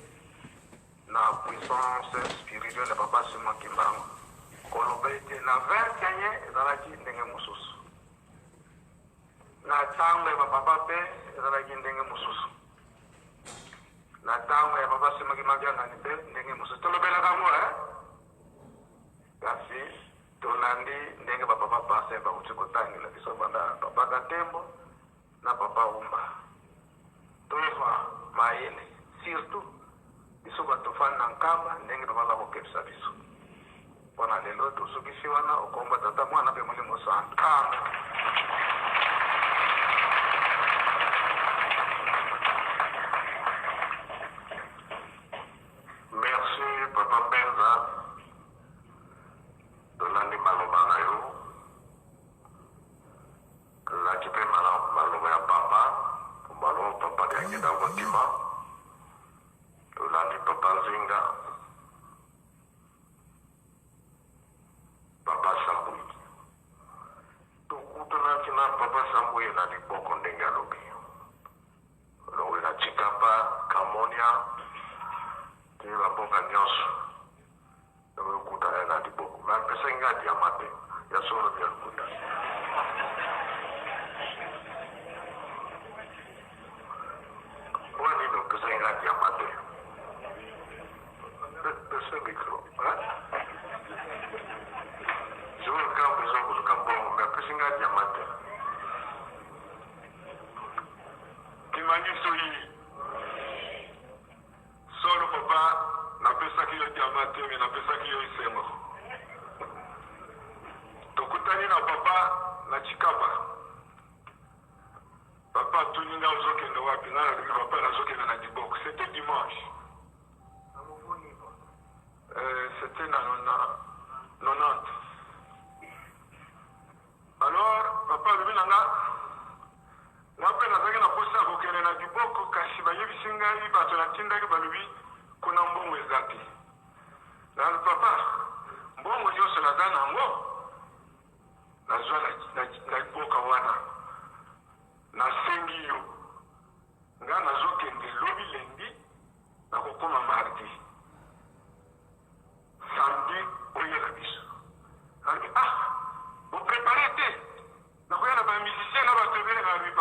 na puissance spirituelle ya Papa Simon Kimbangu. Koloba ete na 21 ezalaki ndenge mosusu, na ntango ya bapapa mpe ezalaki ndenge mosusu, na ntango ya Papa Simon Kimbangu ngani mpe ndenge mosusu. Tolobelaka yango, kasi tolandi ndenge bapapa pase bauti kotangela biso banda Papa Katembo na Papa Umba. Tozwa mayele, surtout biso bato fani na Nkamba, ndenge papa aza kokebisa biso mpona lelo. Tosukisi wana okomba Tata, Mwana mpe Molimo Santu, amen. Merci Papa Mbenza, tolandi maloba na yo, tolandi mpe maloba ya papa, maloba papa Diangenda Kotima, tolandi Papa Nzinga, Papa Sambui. Tokutanaki na Papa Sambui na liboko ndenge alobi. Longo na Chikapa, Kamonia, te bamboka nyonso. Tokutana na liboko. Mais apesaki nga diamant te. Ya solo ya lokuta. Mpo nini opesaki nga diamant te? Pesa micro. Sikoyo nkambo eza koluka mbongo, mais apesi nga diamant te. Kimangi soyi. Solo papa, napesaki yo diamant te, mais napesaki yo esengo. Tokutani na papa na Chikapa. Papa atuni nga ozokende wapi? Nga nalobi papa nazokende na Dibok. C'était dimanche. C'était na 90. Alors papa alobi na nga, nga mpe nazalaki na posa ya kokende na Diboko, kasi bayebisi ngai bato natindaki balobi kuna mbongo eza te. Nalobi papa, mbongo nyonso naza nango nazwa na mboka wana, nasengi yo nga nazokende lobi lendi, nakokoma mardi, samedi oyela biso. Nalobi ah, boprépare te, nakoya na bamusicien na bato ebele. Nalobi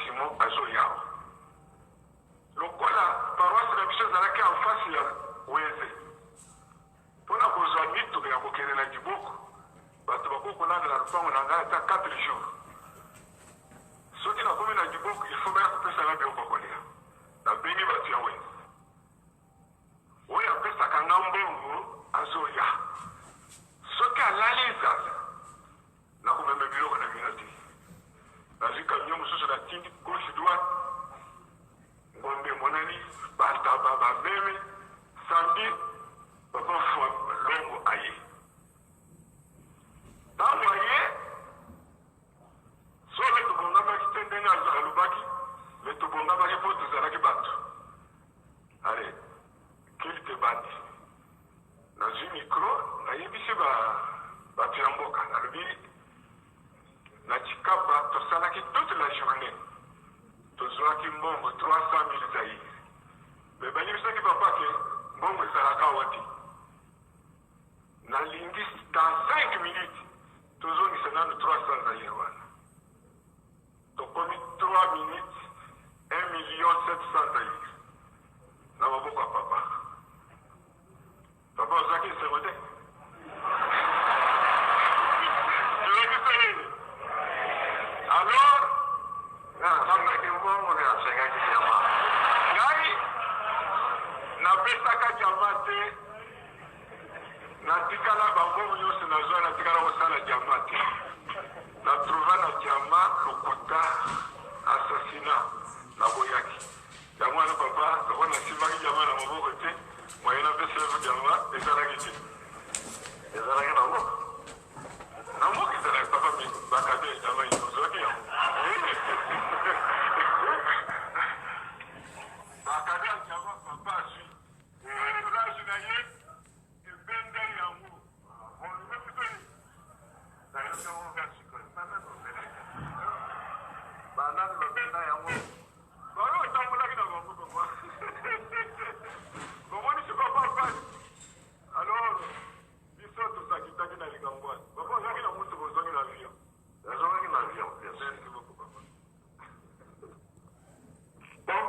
Simon azoya awa. Lokola paroisse na biso ezalaki en face ya wenze, mpo na kozwa mituka ya kokende na Diboko, bato bakoki kolala na lopango na ngai ata 4 jours. Soki nakomi na Diboko, il faut baya kopesa ngai biloko ya kolia. Nabengi bato ya wenze. Oyo apesaka nga mbongo azoya. Soki alali nzala, nakomema biloko na bino te. Nazwi camion mosusu natindi gauche droite, ngombe emonani, bantaba, bameme. Samedi, papa Fwa Longo aye. Ntango aye, solo tobongamaki te ndenge alobaki, me tobongamaki mpo tozalaki bato. Allez, culte ebandi. Nazwi micro, nayebisi ba bato ya mboka, nalobi na Tshikapa tosalaki toute la journée, tozwaki mbongo 300 000 zaïre. Mais bayebisaki papa ke mbongo ezalaka awa te. Nalingi dans 5 minutes tozongisa nanu 300 zaïre wana. Tokomi 3 minutes 1 million 700 zaïre na maboko ya papa. Papa ozwaki esengo te? Toyebisa nini? Alors Nasengaki mbongo nde nasengaki diama. Ngai napesaka diama te, natikala bambongo nyonso nazwa natikala kosala diama te. Na trouva na diamant lokuta assassinat na boyaki yango wana papa lokola na simbaki diamant na maboko te moyen na pesa yo diamant ezalaki te. Ezalaki na mboka? Na mboka ezalaki papa mais ba cadeau ya diamant ozwaki yango? Ba cadeau ya diamant papa azwi entourage na ye ebenda yango. Banani babenda yango? Bango otambolaki na bango papa. Bomoni sikoyo papa. Alors biso tozakitaki na likambo wana. Papa ozalaki na motuka ozongi na avion. Nazongaki na avion, bien sûr. Merci beaucoup papa. Bon.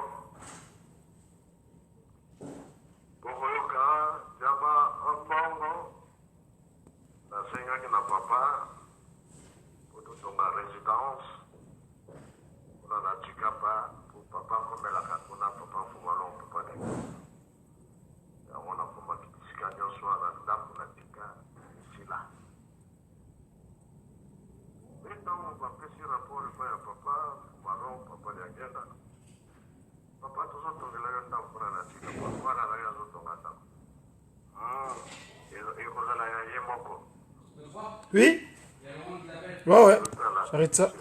Bokoyoka diama mbongo nasengaki na papa po totonga residence kuna na Tshikapa po papa akomelaka kuna papa Mfumalongo papa Daniel yango nakomaki bisika nyonso wana ndako natika esila mpe ntango bapesi rapport epai ya papa Mfumalongo papa Diangenda Papa tozo tongela yo ndako kuna na Tshikapa mwana na yo azo tonga ndako hum ekozala ya ye moko. Oui. Ouais ouais. J'arrête ça.